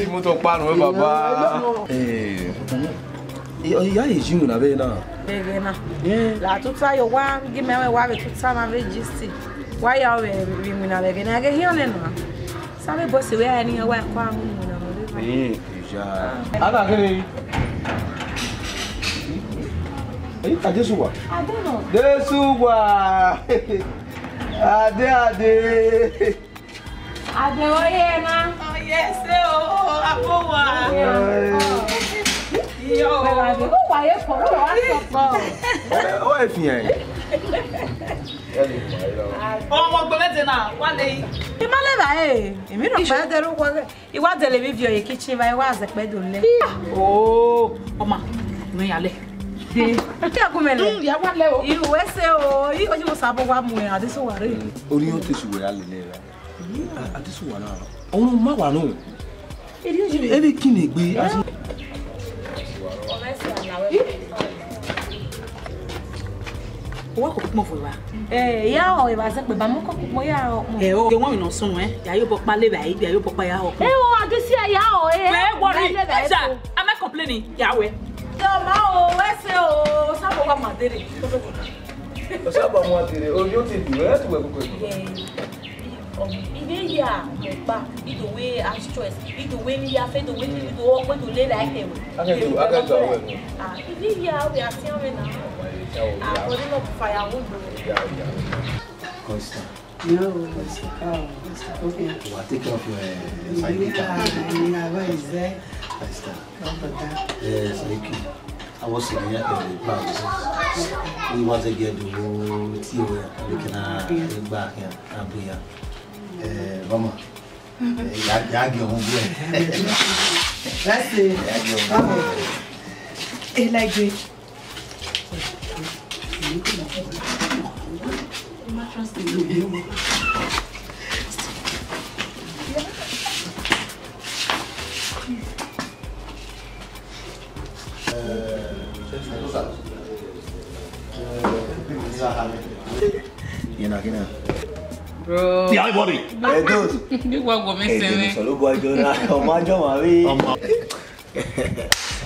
Imoto kpa nuẹn, baba. Eh, ọ ya ye ji iwinna vbe na. Vbe na. Eh. La tuta ye owa, gi mẹ wa vbe tuta na vbe ji si. Wa ya vbe vbe iwinna vbe na, ghe hiọn nẹ na. Sa vbe bọ se wẹ a ni wa kọ amu iwinna vbe na. Eh, iya. Ada kene. Eh, Adesuwa. Ade nọ. Adesuwa. Ade, Ade. Ade, ọ ye na? Ọ ye ẹse o, abo wa. Iyo. Wẹ gha dee, ọ wa ye fo, ọ wa sọkọ. Ọ, ọ, e fian. Ọmọ gbe mẹ dee na, wa le. I ma le ba e, emi rọ pa dee ru wẹ. I wa dele vbe ivie ye kitchen va, I wa zẹ kpẹ do lẹ. Oh, ọma, mẹ ya lẹ. De. Ke gu mẹ lẹ. Mm, ya wa lẹ o. I wẹ ẹse o, I oyi mo sa bo wa mu e, Adesuwa rre. Oni o te su wẹ a lele ra. A, Adesuwa na. Ọmọ ma wa nọ. Eri oyi. Eri kini egbe, asi. Ọmọ ẹse ana wẹ. Owa ko kpọn fo wa. Eh, ya o, eva zẹ kpe ba mu ko kpọn ya o. Eh, o, ke wọn nọ sun, eh. Ya yo bọ kpa le ba, ya yo bọ kpa ya o. Eh, o, Adesuwa ya o, eh. Wẹ worry. Ba le ba Eja, ko. Am I complaining? Ya wẹ. Yo ma o, wẹ se o, sa bo wa ma dere. Sa bo wa ma dere. O yo ti bi, wẹ tu wẹ ko ko. Yeah. Um, I vbe ya ọkpa, I do wẹ a stress, I do wẹ ni ya fe, I do wẹ ni do, wẹ do le like him. I can do, I can do well. Ah, I vbe ya, we are seeing right now. Ah, but not firewood. Yeah, yeah. Costa. No. Costa. Oh, okay. You are taking off your, uh, side. Yeah, yeah, what is that? Costa. Yes, thank you. I was sitting here in the back. We want to get the whole tea where we can, uh, back here, up here. Eh, vamos. Eh, ya, ya, que un buen. That's it. Ya, que un buen. Vamos. It's like this. Bro. Yeah, buddy. Hey, dude. Kí wọ́n gbọ́ mi Hey, sinmi. Dude, sọ̀rọ̀ bọ́ ẹjọ́ náà. Ọmọ ajọ́ màá rí. Ọmọ.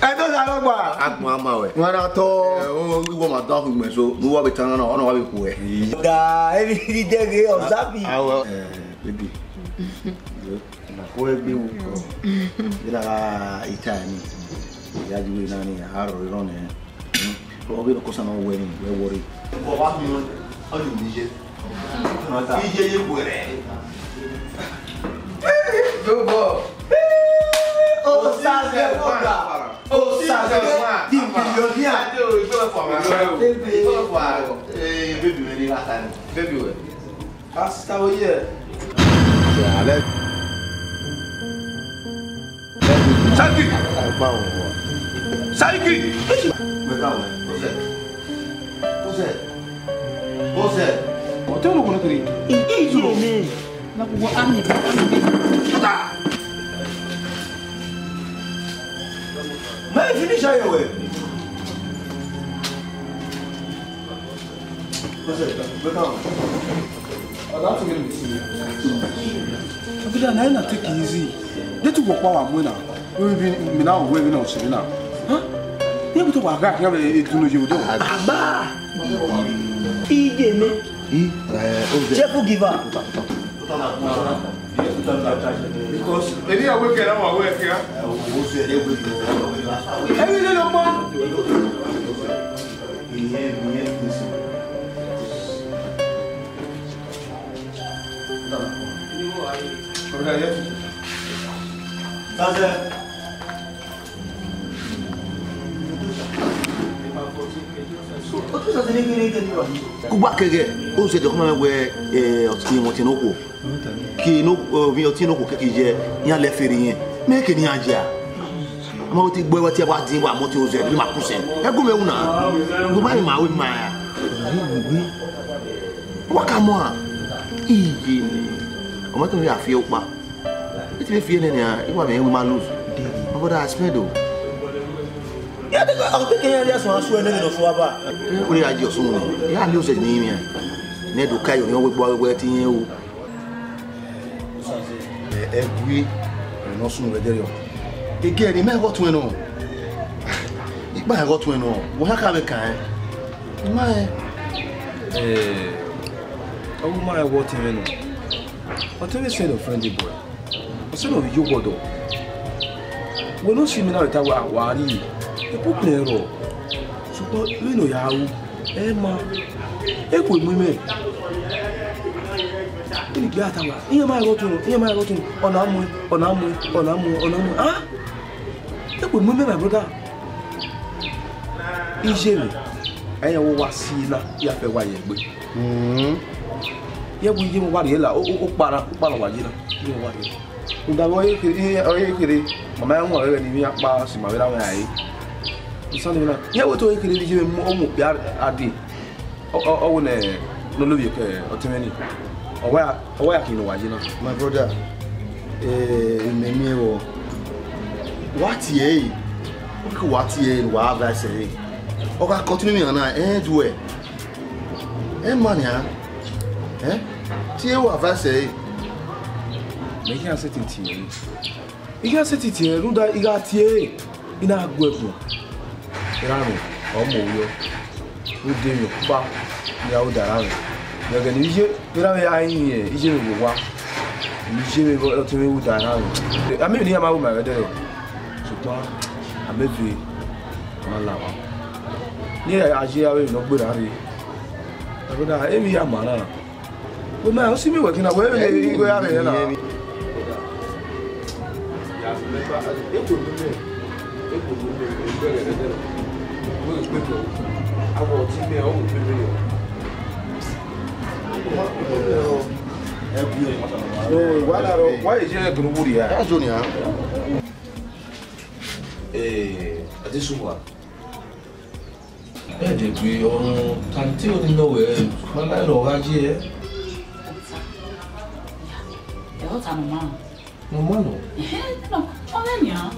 Ẹ tó sá lọ́gbà. Agbọn ama wẹ̀. Wọn á tọ́. Ẹ, ó, ìwọ máa dán ọkùnrin gbẹ̀so. Ní wọ́n bẹ tán náà, ọ̀nà wà bẹ kú ẹ. Da, ẹni tí jẹ́ gé ọ̀sáfì. Awọ. Ẹ, baby. Wọ́n gbé wọn kọ. Bí dára ìta ẹ̀ ni. Ìyá ju iná ni, àárọ̀ irọ́ ni. Ọ ghi nọ kọsa na wẹ ni, wẹ worry. Bọ wa mi, ọ ni mi ye. Iye ye wẹrẹ. Yo bọ. O sa se o ga. O sa se di millionaire. Baby. Eh, baby, wẹ ni last time. Baby, wẹ. Pastor, oh yeah. Saiki! Saiki! Ose! Ose! Ose! Ọtẹ ológun ló kiri. Ìdí ìdí èmi. Lákòókò àmì ìbá àmì ìbá. Shut up! May I finish your way? Abida na na take it easy. De tu wo pa wa mu na. We bi mi na we bi na o si na. Ha? Ye bu to wa ga ya be dunu ye do. Agba. Ije me. Cheerful giver. Because eni awe kẹrẹ wa wẹ kẹrẹ. Ẹni lè lọ pọn. Ìyẹn, ìyẹn, ìyẹn. Kugba kẹghẹ, Ozẹdẹ ọkhọ ma mwẹ wẹ, eh, ọtẹn, ọtẹn ne okhuo. Ke ne ovbi ọtẹn ne okhuo keke ye, iran lẹ fere irẹn. Mẹ ke ne iran ya. A ma wẹ te gbe wẹ te wa din wa mọ ọtẹn Ozẹdẹ, ma ku sẹ. Ẹ gu mwẹ wu na. Gu ma ma wẹ ma ya. Wa ka mọ a. Iye ni. Ọ ma tọ ya fi okpa. Iti vbe fi ẹnẹ nia, I wa mwẹ iran wẹ ma lose. My brother, I spend o. Ya de ka, ọ keke iran dia sọn asu ẹnẹ ne ọ sua ba. Ẹ, wẹ ya ji ọsun ni. Ya lose ni miẹn. Ne do ka yo ni wẹ gbe wẹ ti yẹn o. Ẹ, ẹ gui, ẹ nọ sunu vbe ẹdẹrriọ. Ege ni mẹ gọ tuẹn nọ. Ikpa gọ tuẹn nọ. Wẹ ha ka vbe kan ẹ. I ma ẹ. Ẹ, ọ ma ẹ wọ tuẹn nọ. Ọ te vbe sẹ nọ friendly boy. Ọ sẹ nọ vbe yo wọdọ. Wẹ ne ọ si mẹ na vbe ta wa, wa ri. Epo kpẹ rọ. Sokpan vbene ọ ya ru, ẹ ma. Eku emu imẹ. Ini gbe ata wa. Iye ma ẹghọ tunu, iye ma ẹghọ tunu. Ọ na mu, ọ na mu, ọ na mu, ọ na mu. Ah! Eku emu imẹ, my brother. Iye mẹ. Ẹyẹn wo wa si na, ya fẹ wa ye gbe. Mm. Ye wo ye wa rhie la, o, o, o kpara, o kpara wa ye na. Ye wa rhie. Uda vbe ọ ye kere, ọ ye kere, mama ya wọn ẹghẹ ne ivbi akpa si ma vbe ra mwẹ rae. Isan ni na. Ye wo to ye kere, iye mẹ mu, ọ mu okpia a de. Ọ, ọ, ọ wẹ ne, ne ọ lovbiẹ ke ọtẹn mwẹ ni. Ọ wa, ọ wa ya khin ne uwa ye na. My brother, eh, imẹ miẹn vbọ. Wa tie ẹre. Ọ ke wa tie ẹre, wa advice ẹre. Ọ gha continue iran na, ẹ do ẹ. Ẹ ma nian. Ẹ? Tie wa advice ẹre. Mẹ i khian sẹtin tie ẹre. I khian sẹtin tie ẹre, rhunmwuda I gha tie ẹre, I na gu ẹre guan. Erha mwẹ, ọ mu ovbiọ. Rhunmwuda emwi ọkpa ne a ru da erha mwẹ. Vbe ẹghẹ ne iye, erha mwẹ ya rinmwian iye mwẹ vbe owa. Iye mwẹ vbe ọtẹn mwẹ ru da erha mwẹ. A miẹn emwi ne iran ma ru ma vbe ẹdẹrriọ. Sokpan, a miẹn eve ma la mwa. Ne a ye avbe emwi ne ọ gberra rre. Ẹghẹ na, emwi ya ma na. Wẹ ma, ọ si miẹn wẹ kina, wẹ vbe igho ya vbe rẹ na. So, wa na rọ, wa ye je gunu wuri ya. That's only, huh? Eh, Adesuwa. Ẹ dẹ gbe ọmọ tante oni nọ wẹ, ma ma nọ gha ye. Ẹ ọta nọ ma. Nọ ma nọ. Ẹhẹn, nọ, ọ vbe nian.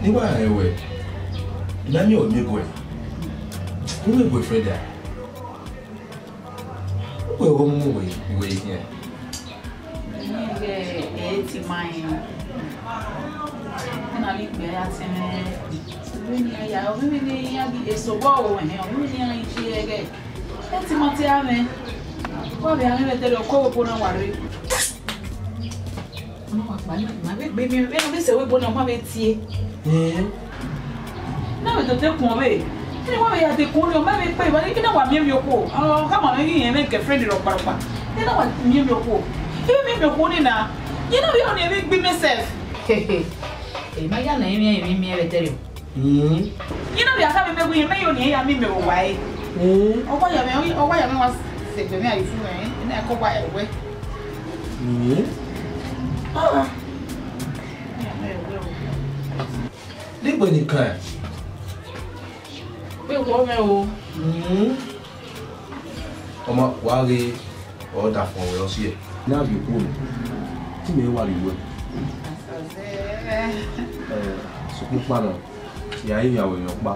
Ni wa rẹn wẹ, na mi ọ mi boy. Who my boyfriend a? Wẹ ọghe ọmọ wẹ, wẹ ye khian. Ẹ ti ma rẹn. Ẹna vbe ikpẹ ya tẹn mwẹ. Ovbi ne iran ya, ovbi ne iran ghi eso vbe ọghe ẹhẹn, ovbi ne iran ghi je ẹghẹ. Ẹ ti ma te a mwẹ. Wa vbe a mwẹ vbe ẹdẹrriọ, ọkọ vbe ebo na wa rre. Ọna wa kpa, ma vbe gbe miẹn, vbene ọ vbe sẹ vbe ebo na, ọ ma vbe tie. Ẹn. Na vbe tete kun ọvbe. Ẹni wa vbe ya de kun ni, ọ ma vbe kpe, ina wa miẹn emwi okhuo. Ọ khama mwẹ ghi rẹn mwẹ girlfriend rọkparọkpa. Ina wa miẹn emwi okhuo. I miẹn emwi okhuo ni na. Ye na vbe ọni emwi gbe imẹ sef. Ẹ ma ya na emwi, emwi miẹn vbe ẹdẹrriọ. Mm. Ye na vbe a khama mwẹ wẹẹ, mẹ yo ni ya miẹn emwi vbe owa ẹre. Mm. Ọ wa ya mwẹ, ọ wa ya mwẹ wa sẹ egbe mwẹ a i fu mwẹ, ina ẹko wa ẹwẹ. Mm. Ah. Degbe ni kan. Vbe wọ mwẹ o. Mm. Ọma, wa ghe ọ da fọn wẹ ọ siẹ. Ne a viọ okhuo nẹ, te imẹ wa rhie uwẹ. Eh, sokpan ukpa nọ, ya rinmwian wẹ emwi ọkpa.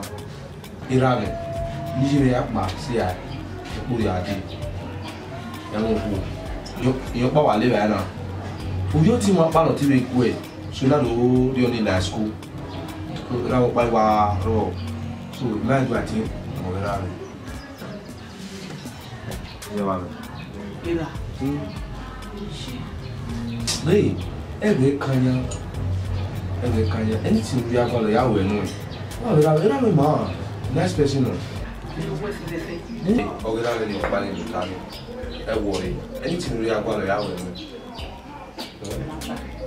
Erha mwẹ, ne iye mwẹ ya kpa sẹ a, ẹkpo ya dee. Ẹmwẹ okhuo, emwi ọkpa wa le evbare na. Ovbi ọtẹn mwẹ ọkpa nọ te vbe guẹ, so na do rhie ọni la school. Erha mwẹ ọkpa wa rrọọ, so I ma do a tie ọmọ vbe erha mwẹ. Iye wa mwẹ. Erha. Hmm. Hey, ẹghẹ kan yan. Ẹghẹ kan yan. Anything ne u ya gualọ ya wẹ nẹ. Wa vbe erha, erha mwẹ ma. Nice person o. Ọghe erha mwẹ ni ọkpa ni ta ni. Ẹ wọrẹ. Anything ne u ya gualọ ya wẹ nẹ.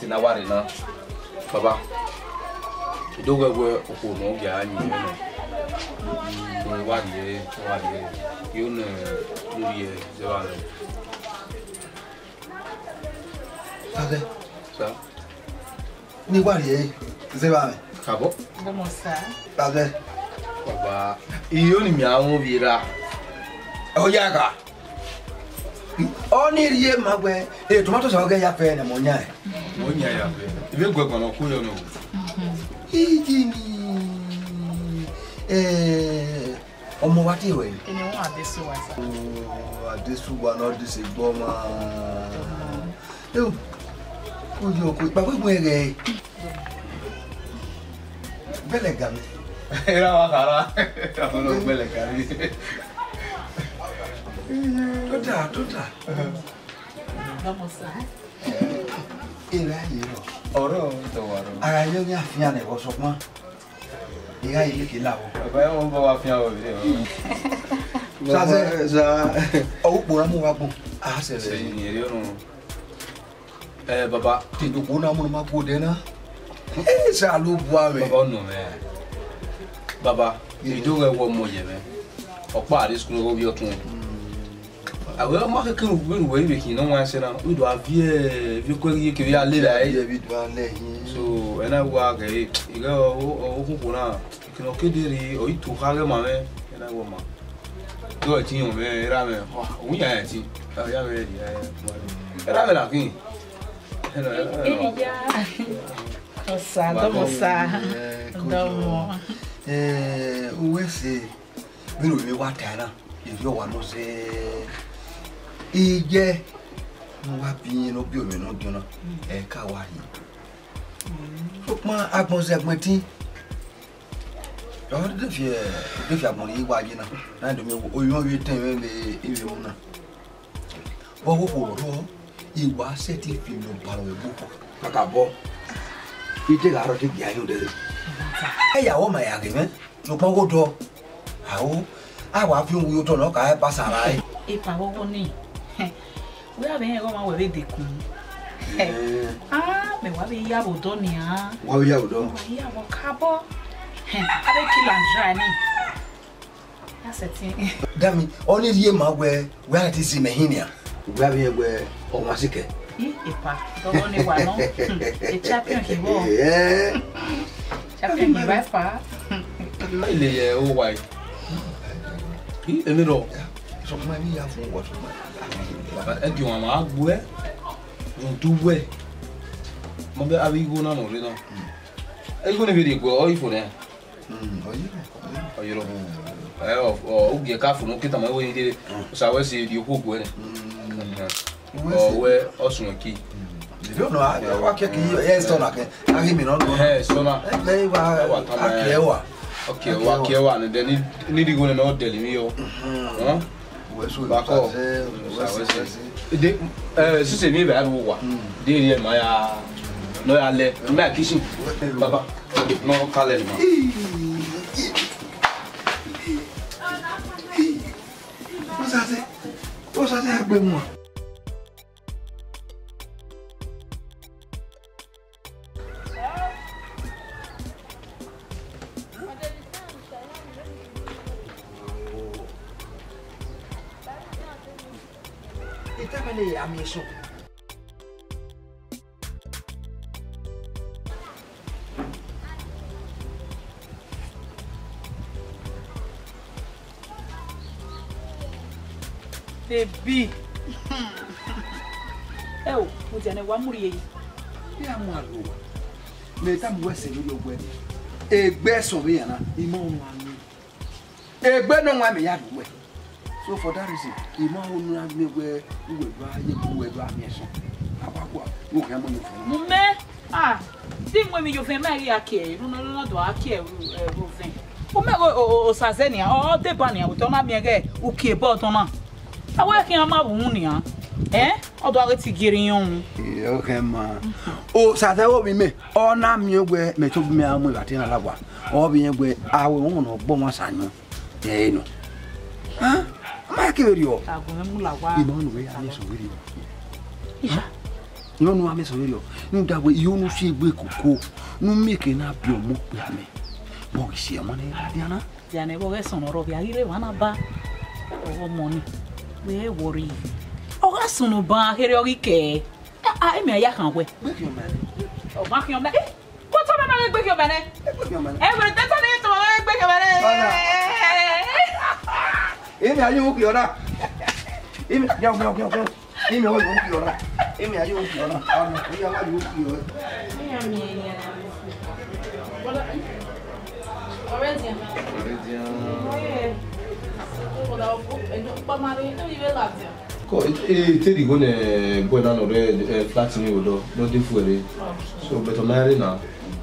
te ne a wa rre na. Baba, I do wẹ wẹ okhuo ne ọ gia yin mwẹ nọ. Wa rhie, wa rhie. Yo ne u rhie zẹ vbe aro. Aghẹ. Sa. Ne I wa rhie zẹ vbe aro. Kabọ. Vbọmọ sa. Aghẹ. Baba, iyo ni mi a wọn vbe ra. Ọ ya gha. Ọ ni rhie ma wẹ, e tomato sa ọghe ya fẹ ne mọ yan. Mọ yan ya fẹ. I vbe gu ẹguan ne ọ ku yọ nọ. Iji ni. Eh, ọmọ wa tie wẹ. Ene wọn Adesuwa sa. Oh, Adesuwa nọ dise gbọ ma. Ewu, oyo ko, baba, gu ẹghẹ. Bẹlẹ ga mẹ. Era wa khara. Ọmọ ne ọ gbẹlẹ kari. Tota, tota. Vamos a. Era ye rọ. Ọrọ tọ wa rọ. Ara yo ni afian ne vbọ sọkpan. Igha yi leke la vbọ. Baba, ẹ, ọ bọ wa fian vbọ vbe. Sase, sa. Ọ ukpo na mu wa gbọn. A sẹ vbe. Sẹ ni ere ọnọ. Eh, baba. Te do ko na mu ma ko de na. Eh, sa lo bua vbe. Baba, ọnọ mẹ. Baba, ido ghẹ wọ mọ yẹ mẹ. Ọkpa a rre school, ọ vbe ọtun. Awẹ, ọ ma kẹkẹ ru vbene uwẹ i vbe khin ne ọ wan sẹ na, u do a viẹ, viẹ okuẹ ghi ye kevbe a lele ẹre. Viẹ vbe do a lẹ hin. So, ẹ na wa ghe, ighẹ ọ, ọ, ọ, okhunkhu na, ekene ọ ke de rre, ọ i to kha ghẹ ma mwẹ, ẹ na wa ma. Do ẹtin yọn mwẹ, erha mwẹ, ọ, ọ ya ẹtin, ọ ya mwẹ, ẹ, ẹ, erha mwẹ na khin. Ẹ na, ẹ na. Eya. Osa, dọmọ osa. Ẹ, dọmọ. Ẹ, uwẹ sẹ. Vbene ovbi mwẹ wa ta na, erriọ wa nọ zẹ. Iye ne ọ wa biẹ irẹn ne ọ biẹ ovbi mwẹ ne ọ diọn na, ẹ ka wa hin. Sokpan agbọn zẹ agbọn ẹtin, ọ de fi, ọ de fi agbọn rhie wa ye na, na do miẹn wẹẹ, oyọn vbe etẹn mwẹ vbe ivbi emu na. Vbe ọghe okhuo rrọọ, I wa sẹtin fi ilo balọ vbe ẹgbẹe okhuo. Kakabọ, I te gha rrọọ te gia hin odẹ. Ẹ ya wẹ ọ ma ya ghe mwẹ, sokpan ọghe odọ, a ho, a wa fi uwu ye otọ ne ọ ka re pastor rae. Epa vbe ọghe nii, wẹ a vbe rẹn ighe ọmwa wẹ vbe dekun. Ẹn. Ah, mẹ wa vbe ya vbe odọ nian. Wa vbe ya vbe odọ? Wa ya vbe ọkabọ. A vbe kill and dry ni. That's a thing. Dami, ọ ni rhie ma wẹ, wẹ a ti si mẹ hin nian. Wẹ a vbe rẹn wẹ ọmwa sikẹ. I, epa, dọghe ọnii wa nọ. Hmm, e champion khin vbọ? Eh. Champion khin vbe epa. Ile ye o wa. I, emi rọ. Sokpan emwi ya fun wọ sokpan. Ẹ gi ọmwa ma gbuẹ. Rhunmwuda uwẹ. Mọ bẹ avbe igho na nọ rre na. Igho ne vbe rhie guẹ, ọ i fo nẹ. Mm, ọ ye, ọ ye. Ọ ye rọ. Mm. Ẹ, ọ, ọ, u gie ka fo ne u ke tama wẹ i rre. Mm. Osa wẹ si rhie okhuo guẹ nẹ. Mm. Ọ wẹ ọ suẹn ki. Mm. Ẹ, ọ nọ, a, wa kẹ ki, ẹ, sọ na kẹ. A ghi mi nọ nọ. Ẹ, sọ na. Ẹ, ẹ, wa, ẹ, wa tama a kẹ wa. Ok, a kẹ wa, kẹ wa, ne de ni, ni digho ne nọ dẹlẹ mi yo. Mhm. Hẹn? Uwẹ so, bakọ. Uwẹ so, uwẹ so. De, eh, sisi mi bẹ a ru wa. Mm. De ri ma ya, nọ ya lẹ, ma kitchen. Baba, nọ ka lẹ ni ma. What's that? What's that? Egbe mu. Ita mẹ ne a miẹn sọ. Baby. Ẹ o, mo dia ne wa mu rhie yi. Iran mu aro. Mẹ tama uwẹ sẹ vberriọ wẹẹ, egbe ẹsọn vbe iran na, I ma ọnrẹn anu. Egbe ne ọ wan mẹ ya rhie uwẹ. So for that reason, I ma ho ne a miẹn wẹẹ uwẹ do a ye, uwẹ do a miẹn sẹ. Agbakua, wo khian mu ye ofẹn. Mu mẹ, ah, te I mu emwi ye ofẹn, ma ghi a kie, ne u na do a kie ru, eh, ru ofẹn. U mẹ ghe o, o, Osaze nian, ọ, ọ deba nian, otọ na miẹn ghẹ u kie ebe ọdọn na. A wẹ khian ma vbe uhunmwu nian, eh? Ọ do a ghe te I gie erriọ uhunmwu. Ẹ, ọ khẹ ma. Osaze vbe ovbi mẹ, ọ na miẹn wẹẹ mẹ tobọ mẹ a mu evba te na la owa. Ọ vbe rẹn wẹẹ, a wẹ ọmọ ne ọ gbe ọmwa sa yọn. Ẹ nọ. Hẹn? A ma ya kevbe rriọ. Agbọn mwẹ mu la owa. I ma nọ wẹ ya miẹn sẹ vberriọ. Isha. I ma nọ wẹ a miẹn sẹ vberriọ. Rhunmwuda wẹẹ, I ho ne u si egbe koko, ne u miẹn eke na biẹ ọmọ okpia mẹ. Mẹ ọ ghi si ọmọ ne a dia na. Dia ne vbe ọghe ẹsọn ne ọ rrọọ vbe a ghi rre emwa na ba. Ọghe ọmọ ni. Wẹ worry. Ọ gha sunu ban kherhe ọ ghi kẹ. A, a, emwi a ya khan wẹ. Gbe khian mẹ. Ọ ma khian mẹ. Eh, ko tọ na na gbe khian mẹ nẹ. Gbe khian mẹ. Ẹ wẹ tẹtẹ ni tọ na gbe khian mẹ nẹ. Ọna. Emwi a yo khian na. Emwi a yo, yo, yo, yo. Emwi a yo khian na. Emwi a yo khian na. Ọna, emwi a yo khian. Ọ̀rẹ́ diẹ. Ọ̀rẹ́ diẹ. Ọ̀rẹ́ diẹ. Ko, e, e, te rhie igho ne boy na nọ rre, eh, flat ni odọ, do de fu ẹre. So, but ọ ma rre na.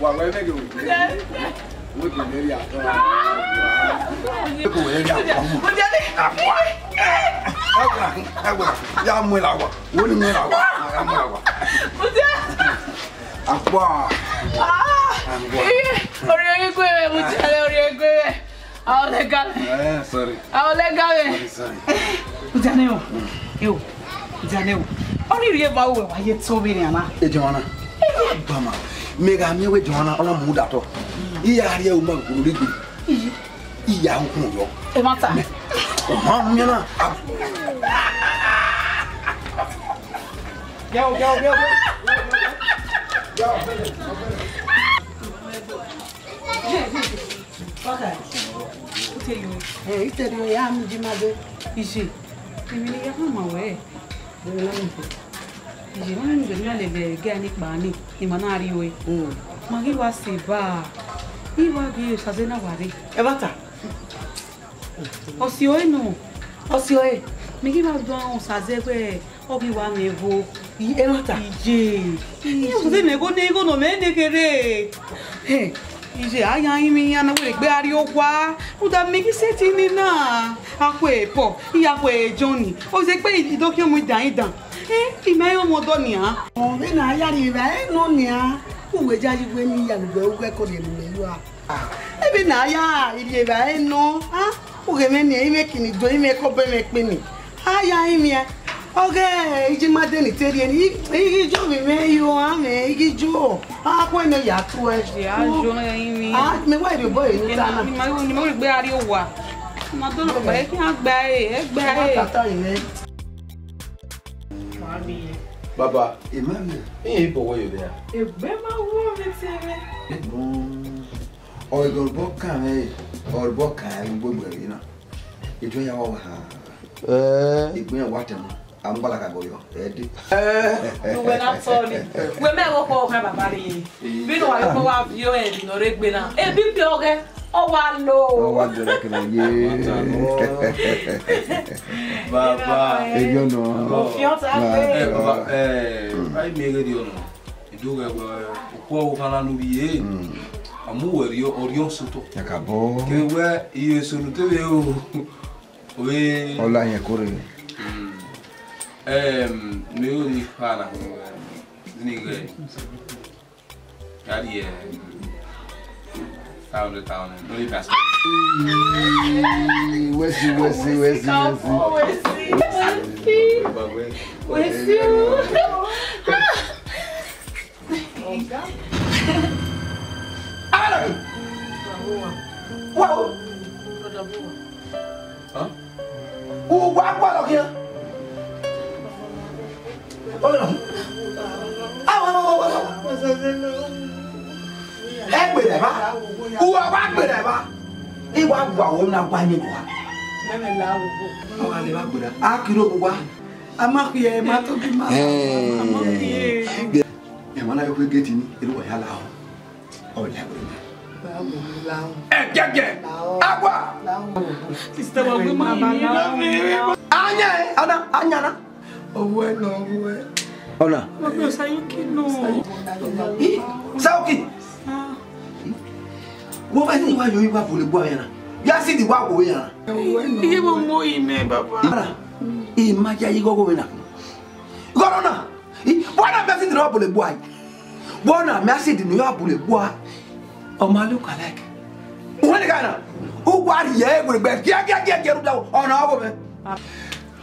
Wa, wa, ne ghe. Wẹ gele rhie akpọ. Eko wẹ rhie akpọ. Akpọ. Ẹwẹ, ẹwẹ, ya mu la wa. Wo ni mu la wa. Ya mu la wa. Akpọ. Orhiọn ghe gue mwẹ, mudia, orhiọn ghe gue mwẹ. A, ọ lẹga mwẹ. Eh, sorry. A, ọ lẹga mwẹ. Sorry, sorry. Mudia nẹ o. Eo. Mudia nẹ o. Ọ ni rhie eva uwẹ wa ye tọ vbe nian na. Joanna. Bama. Mẹ gha miẹn wẹ Joanna, ọ na mu da tọ. I ya rhie uma guguru regbe. Iya, u kun yọ. Ẹmwata. Ọ ma miẹn na. Baka, u te yo. Eh, i te do ya mi ji ma de. Ije, emwi ne I ya khama wẹ. Iye, ma miẹn ughe ne a lele ẹghẹ ne I kpao ni, ne ima na rrie ue. Mm. Ma ghi wa sẹ eva, I wa ghe Osaze na wa rre. Ẹmwata? Ọ si ọre nọ. Ọ si ọre? Mẹ ghi wa do aro Osaze wẹ ọ ghi wa mwẹ ẹvbo. Ẹmwata? Iye. Iye, Osaze mwẹ igho ne, igho ne ọ mwẹ ne kherhe. Hẹ, iye, a ya rinmwian na wẹ egbe a rrie owa. Rhunmwuda mẹ ghi sẹtin ni na. A khu e Pọl, I ya khu e Jọn, ọ zẹ gbe I do khian mu idan idan. Eh, I ma rẹn ọmọ ọdọ nian. Ọ vbe ne a ya rhie evbare nọ nian, uwẹ ya yi wẹ ne I ya lugbe ughẹ kọ rhie ne imẹ yua. Ebe ne a ya rhie evbare nọ, a, ughẹ mwẹ nian, I mwẹ kini do, I mwẹ kọbọ, I mwẹ kpeni. A ya rinmwian, ọ ghe ijima de ni te rhie ni, I, I ghi jo vbe mwẹ yo, a mwẹ, I ghi jo. A khu ẹmwẹ ya tuẹ. Ẹ, a jo mwẹ rinmwian. A, mẹ wa rhie obọ ẹre ne u ta na. Ni ma, ni ma gbe a rrie owa. Ma do nọ gba, ẹ khian gba ẹre, ẹ gba ẹre. Tata ẹre. Baba, I ma miẹn. Iye ibọ wẹ yo vbe a? Egbe ma wo vbe te mwẹ. Ọ ghe ọre obọ kan mwẹ, ọre obọ kan mwẹ gbogbo ẹre na. Edu ya wa ha. Eh. Egbe wa tẹ ma. A mu gbala ka gọ yọ. Ẹ de. Eh. Uwẹ na tọ ni. Wẹ mẹ wo kọ ọkhan baba re. Vbene uwa yo kọ wa viọ ẹre nọ rre egbe na. Ebi bi ọghẹ. Ọ wa lo. Ọ wa jọlọ kẹmẹ ye. Baba. Eyo nọ. Ofiọn ta gbe. Eh, baba, eh, ai mi ghe di ọnọ. Ido ghẹ wẹ, okhuo ọvbokhan na ne u rhie, a mu wẹ rhie, ọ rhie ọsotọ. Kakabọ. Ke wẹ, iye eso ne u te vbe ru, ọ vbe. Ọ la yẹn kore. Mm. Em, ne u ni kha na, ni ghẹ. Daddy, eh, five hundred thousand. No, you can spend. Wesi, wesi, wesi, wesi. Wesi. Wesi. Wow. Huh? Uwa gualọ khian. Ọghe nọ. Awa, awa, awa, awa. Ẹ gbe rẹ ba. Uwa wa gbe rẹ ba. I wa gua wo na gua ni wa. Awa le ba gbe rẹ. A kiro wa. A ma khiẹ, ma to bi ma. Eh. A ma khiẹ. Ẹ ma na yo kue gate ni, elu wa ya la o. Ọ lẹ wẹ. Ẹgẹgẹ. Agua. Sister wa gbe ma yi ni na mi. Anya, ana, anya na. Ọwọ ẹ nọ, ọwọ ẹ. Ọna. Wa gbe Sayuki nọ. Ih, Sayuki. Wo ba ni wa yo iwa bole gua ya na. Ya si di wa wo ya na. Iye mo mo yi mẹ, baba. Ara. I ma ya yi gogo we na. Gọrọ na. Wana mẹ si di no bole gua. Wana mẹ si di no ya bole gua. Ọ ma look alike. Wọ́n ní ká náà, ó wá rí ẹ wèrè gbẹ kíákíá kíákíá ló dáwọ́, ọ̀nà ọ̀gọ̀ mẹ́.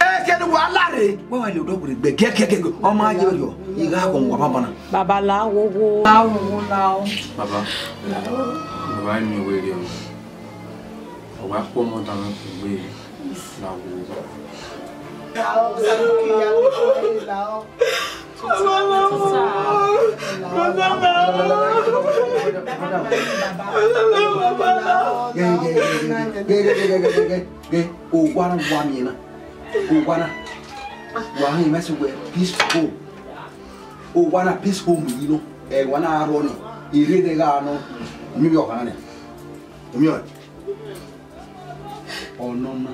Ẹ ṣe ni wàhálà rè, wọ́n wá lè ọ̀dọ́ wèrè gbẹ kíákíá kíákíá, ọmọ ayé rẹ̀ yọ, ìhà àgọ̀ wà bàbá náà. Bàbá làwọ̀ wo. Làwọ̀ wo làwọ̀. Bàbá, bàbá mi wèrè o. Ọ̀wá pọ̀ mọ́ táwọn kò gbé làwọ̀ wo. Làwọ̀, làwọ̀, làwọ̀. Owana wa miẹn na. Owana wa miẹn na. Wa hẹn mẹ sẹ wẹ peace home. Owana peace home yi nọ. Ẹ wa na rọ ni. Ire de gha nọ. Mi bi ọkhan na. Mi ọ. Ọnọna.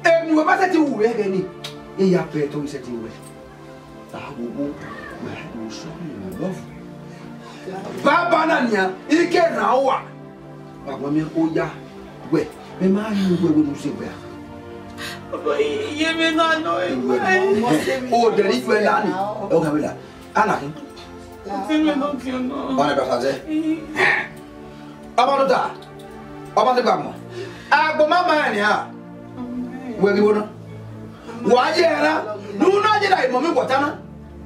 Emu ẹmwẹ sẹtin wu vbe ẹghẹ nii, e ya pẹ ẹtọ ghi sẹtin wẹ. Awowo, wẹ a do sọ ne love. Baba na nian, I ke rhan uwa. Wa gu miẹn oya, wẹ, mẹ ma yin uwẹ wẹ ne u sẹ wẹ a. Baba, iye mwẹ na nọ, o dẹ ni ju ẹla ni, ọ gha wẹ la. Ana khin. Ọtẹn mwẹ nọ viọ nọ. Ọna dọsa zẹ. Ọmọ nọ ta, ọmọ te gba mọ. Agbọn ma ma ẹn nian. Wẹ ghi wo nọ. Wa ye ẹra. Nu na ye da imọ mi wọta na.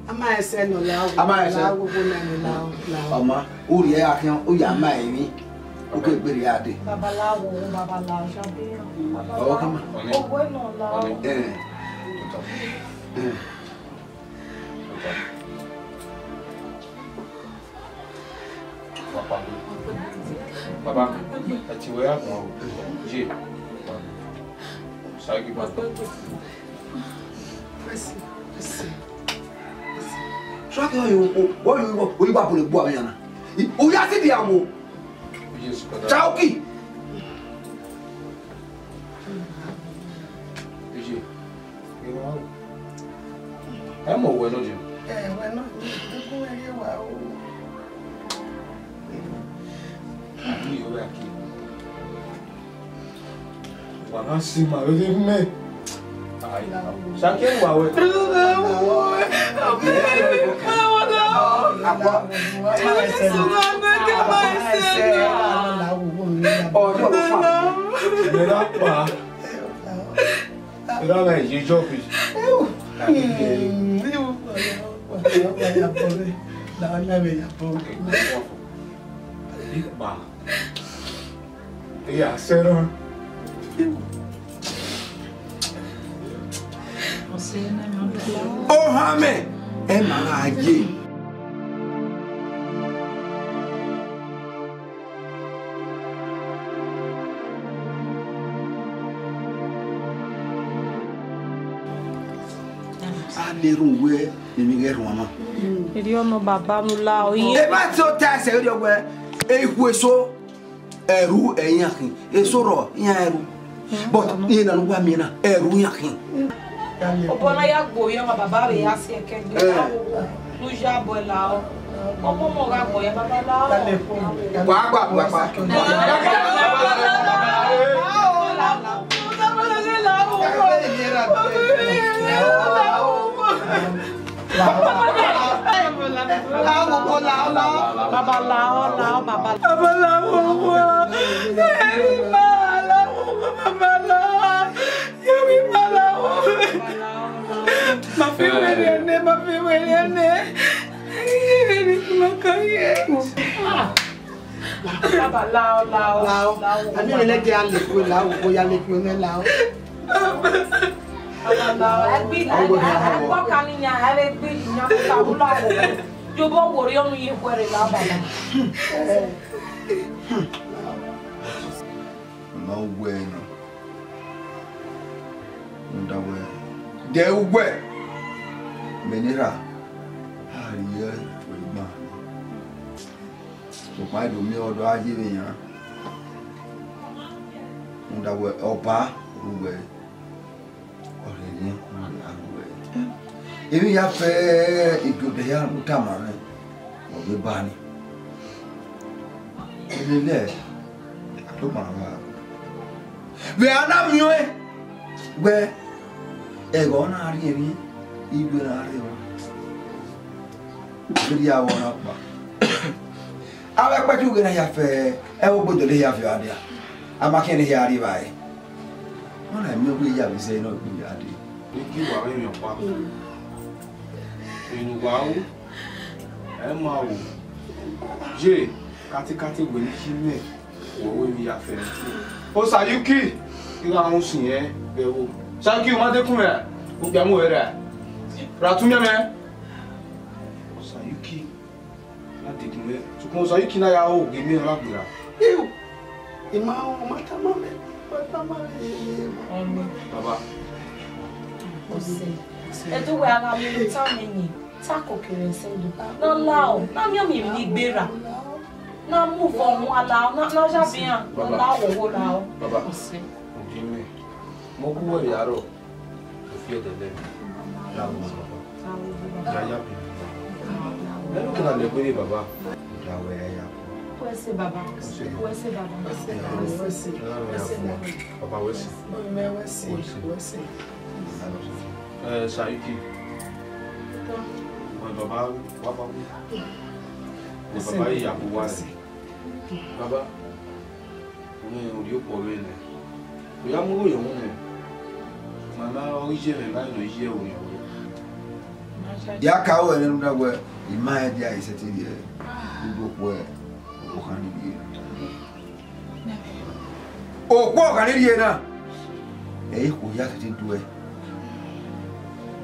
A ma ẹsẹ nọ la o. A ma ẹsẹ. La o, wo na ni la o, la o. Ọma, u rhie akhian, u ya ma emwi. U ke gbe rhie a dee. Babalawo, babalawo, ṣabe. Ọwọ kama. Owẹ nọ la o. Eh. Eh. Papa. Baba, ẹ tie wẹ ya gbọn o. Ye. Sagiba. Mercy, mercy, mercy. Sọ ke oyo, oyo, oyo, oyo ba bole gbo amian na. Oya si di awo. Yes, brother. Chauki. Ije. Ẹ mọ wẹ nọ je. Ẹ, wẹ nọ, ẹkún ẹghe wa o. Àbí ìyọ̀wé àkí. Wà á sì máa rí mẹ́. Ṣàkíyèsí wà wẹ̀. Àpò. Ọjọ́ ló fà. Ìrẹ́lá pa. Ìrẹ́lá ìyẹjọ́ fi. Ipa. Iya, sẹ́rọ̀. Ohan mẹ, ẹ ma gha ye. A na erhunmwu emwi ghe erhuanmwa. Erriọ nọ baba mu la o. Emwa te ota ẹsẹ erriọ wẹ, ikhuo eso, ẹru ẹ i yan khin, eso rrọọ iran ẹru. But iran na ne uwa miẹn na, ẹru iran khin. Obọ na ya gbe ovbi ọmwa, baba vbe ya si ẹkẹ gbe. Eh. Ne u ya bọ la o. Ọmọ ọmọ gha gbọn ya baba la o. Wa gba, wa gba. Baba la o, la o, baba la o. Baba la o, wa. Eri ma la o, baba la o. Yẹmi ma la o. Ma fi wẹrẹ nẹ, ma fi wẹrẹ nẹ. Eri ma ka ye. Baba la o, la o, la o. Ani ne ge a le ku la o, ko ya le ku ne la o. Baba la o. Ẹgbẹ, ẹgbẹ ọka ni yan, ẹre gbe ni yan ka wu la o. Yo bo wo ri ọnu ye ku ẹre la baba. Ma wẹ nọ. Rhunmwuda wẹ, de uwẹ, mẹ ne erha, a rhie vbe ima. Sokpan do miẹn ọdọ a ye vbe iran. Rhunmwuda wẹ, ọba ru wẹ, ọ rhie emwi a ru wẹ. Emwi ya fẹ igiodẹ hia mu tama mwẹ, ọ vbe ba ni. Lele, a do ma vba. Vbe a na miẹn ọẹn, wẹ, ẹghẹ ọ na rhie emwi, iwe na rre emwa. Vbe rhie avbe ọ na kpa. Avbe ẹkpẹti ughe na hia fẹ, ẹvbo gbe odẹ ne hia fẹ a dia. A ma khian ne hia rri evbare. Ọ na miẹn wẹ ya vbe izẹ nọ gbe ya dee. Igi wa vbe emwi ọkpa. Enu wa ru, ẹ ma ru. Ye, katikati wẹ ne iye mẹ, wẹ wẹ emwi ya fẹ. Osayuki, I gha rhun sin ẹn vbe ẹvbo. Osayuki, u ma dekun mwẹ, okpia mu wẹ ra. Ra tu miẹn mẹ. Osayuki. Na degun mwẹ, sokpan Osayuki na ya ho ghe miẹn ọna gberra. Iu, I ma, ọ ma tama mwẹ, ọ ma tama mwẹ. Baba. Ọse. Edu wẹ a gha miẹn ne u tama ẹn, ta ko kere ẹse do. Na la o, na miẹn miẹn emwi ni gberra. Na mu vọ mu ala, na, na ya bian, na la o, wo la o. Baba. Ọse. Mẹ gu wẹ vbe aro, ofi ẹdẹdẹ. Ya wo baba. Ya ya bi. Ẹ no kẹna lẹ gbe baba. Ya wẹ ya ya. Wẹ sẹ baba. Wẹ sẹ baba. Wẹ sẹ baba. Baba wẹ sẹ. Mẹ wẹ sẹ. Wẹ sẹ. Ẹ, Saiki. Wẹ baba wa ba wu. Wẹ baba ya bu wa. Baba. Ọni orhiọn okhuo vbe nẹ. U ya mu igho ye ẹmwẹ nẹ. Ma na ọ ghi ye mwẹ, ma nọ iye ẹvbo ni wẹ. Ya ka ru ẹre rhunmwuda wẹ, I ma rẹn dia I sẹtin rhie udu okhuo ọkhan ni rhie. Okhuo ọkhan ni rhie na, ẹ i khuo ya sẹtin duẹ.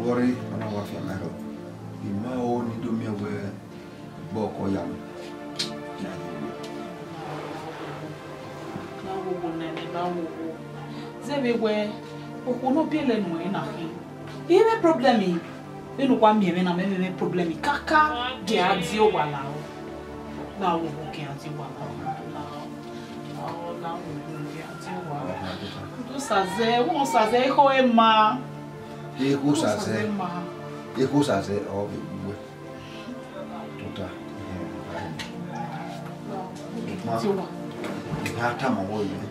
Vbọrre, ọ na wa fian na rrọọ. I ma ho ne I do miẹn wẹ, Bọkọ ya mẹ. Na wowo nene, na wowo. Zẹ vbe wẹ, okhuo ne ọ biẹlẹ nuẹn na khin. I mwẹ problem, vbene uwa miẹn mwẹ na, mẹ mwẹ problem kaka, gie a die owa lahọ. Na wowo, gie a die owa lahọ. Na wowo, gie a die owa lahọ. Osa zẹ, osa zẹ, ekhọe ma. Ekhọe osa zẹ. Ekhọe osa zẹ, ọ vbe gu wẹ. Tota, ehẹn, ehẹn. Sokpan, I gha tama ọmọ yẹn.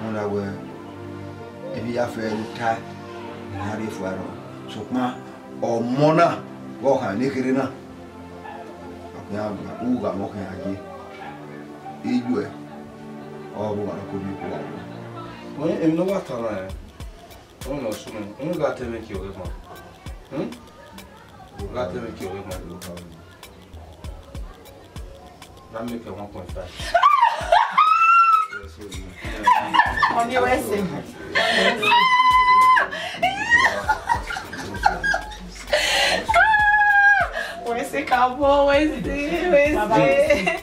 Rhunmwuda wẹ, emwi ya fẹ ne I ta, I gha rhie fua rrọọ. Sokpan, ọmọ na, vbe ọ khan ne kherhe na, a khian gha, u gha mwẹ khian ye. Ijuẹ, ọ vbe uwa ne ọ kobie okhuo uwa. Emwi ne ọ wa tama rẹn, ọ nọ sunu, unu gha tama ẹmwẹ gie ọghe ma. Hmm? Gha tama ẹmwẹ gie ọghe ma. Na make one point five. Ọni wẹ sẹ. Wẹ sẹ ka bo, wẹ sẹ, wẹ sẹ.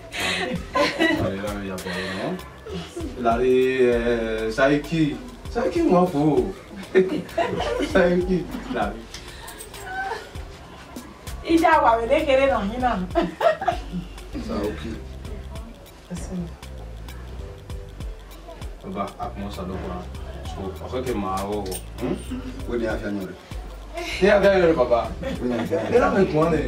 Lare, eh, Saiki. Saiki wọn fo. Saiki, lare. Iye a wa vbe ne kherhe nọ hin na. Saiki. Baba, a kpọnmwẹ Osanobua. So, ọ khẹke ma ghọghọ. Hmm? Wẹ ne a fian yọnrẹn. Ne a fian yọnrẹn, baba. Wẹ ne a fian yọnrẹn. Erha mẹ guan nẹ.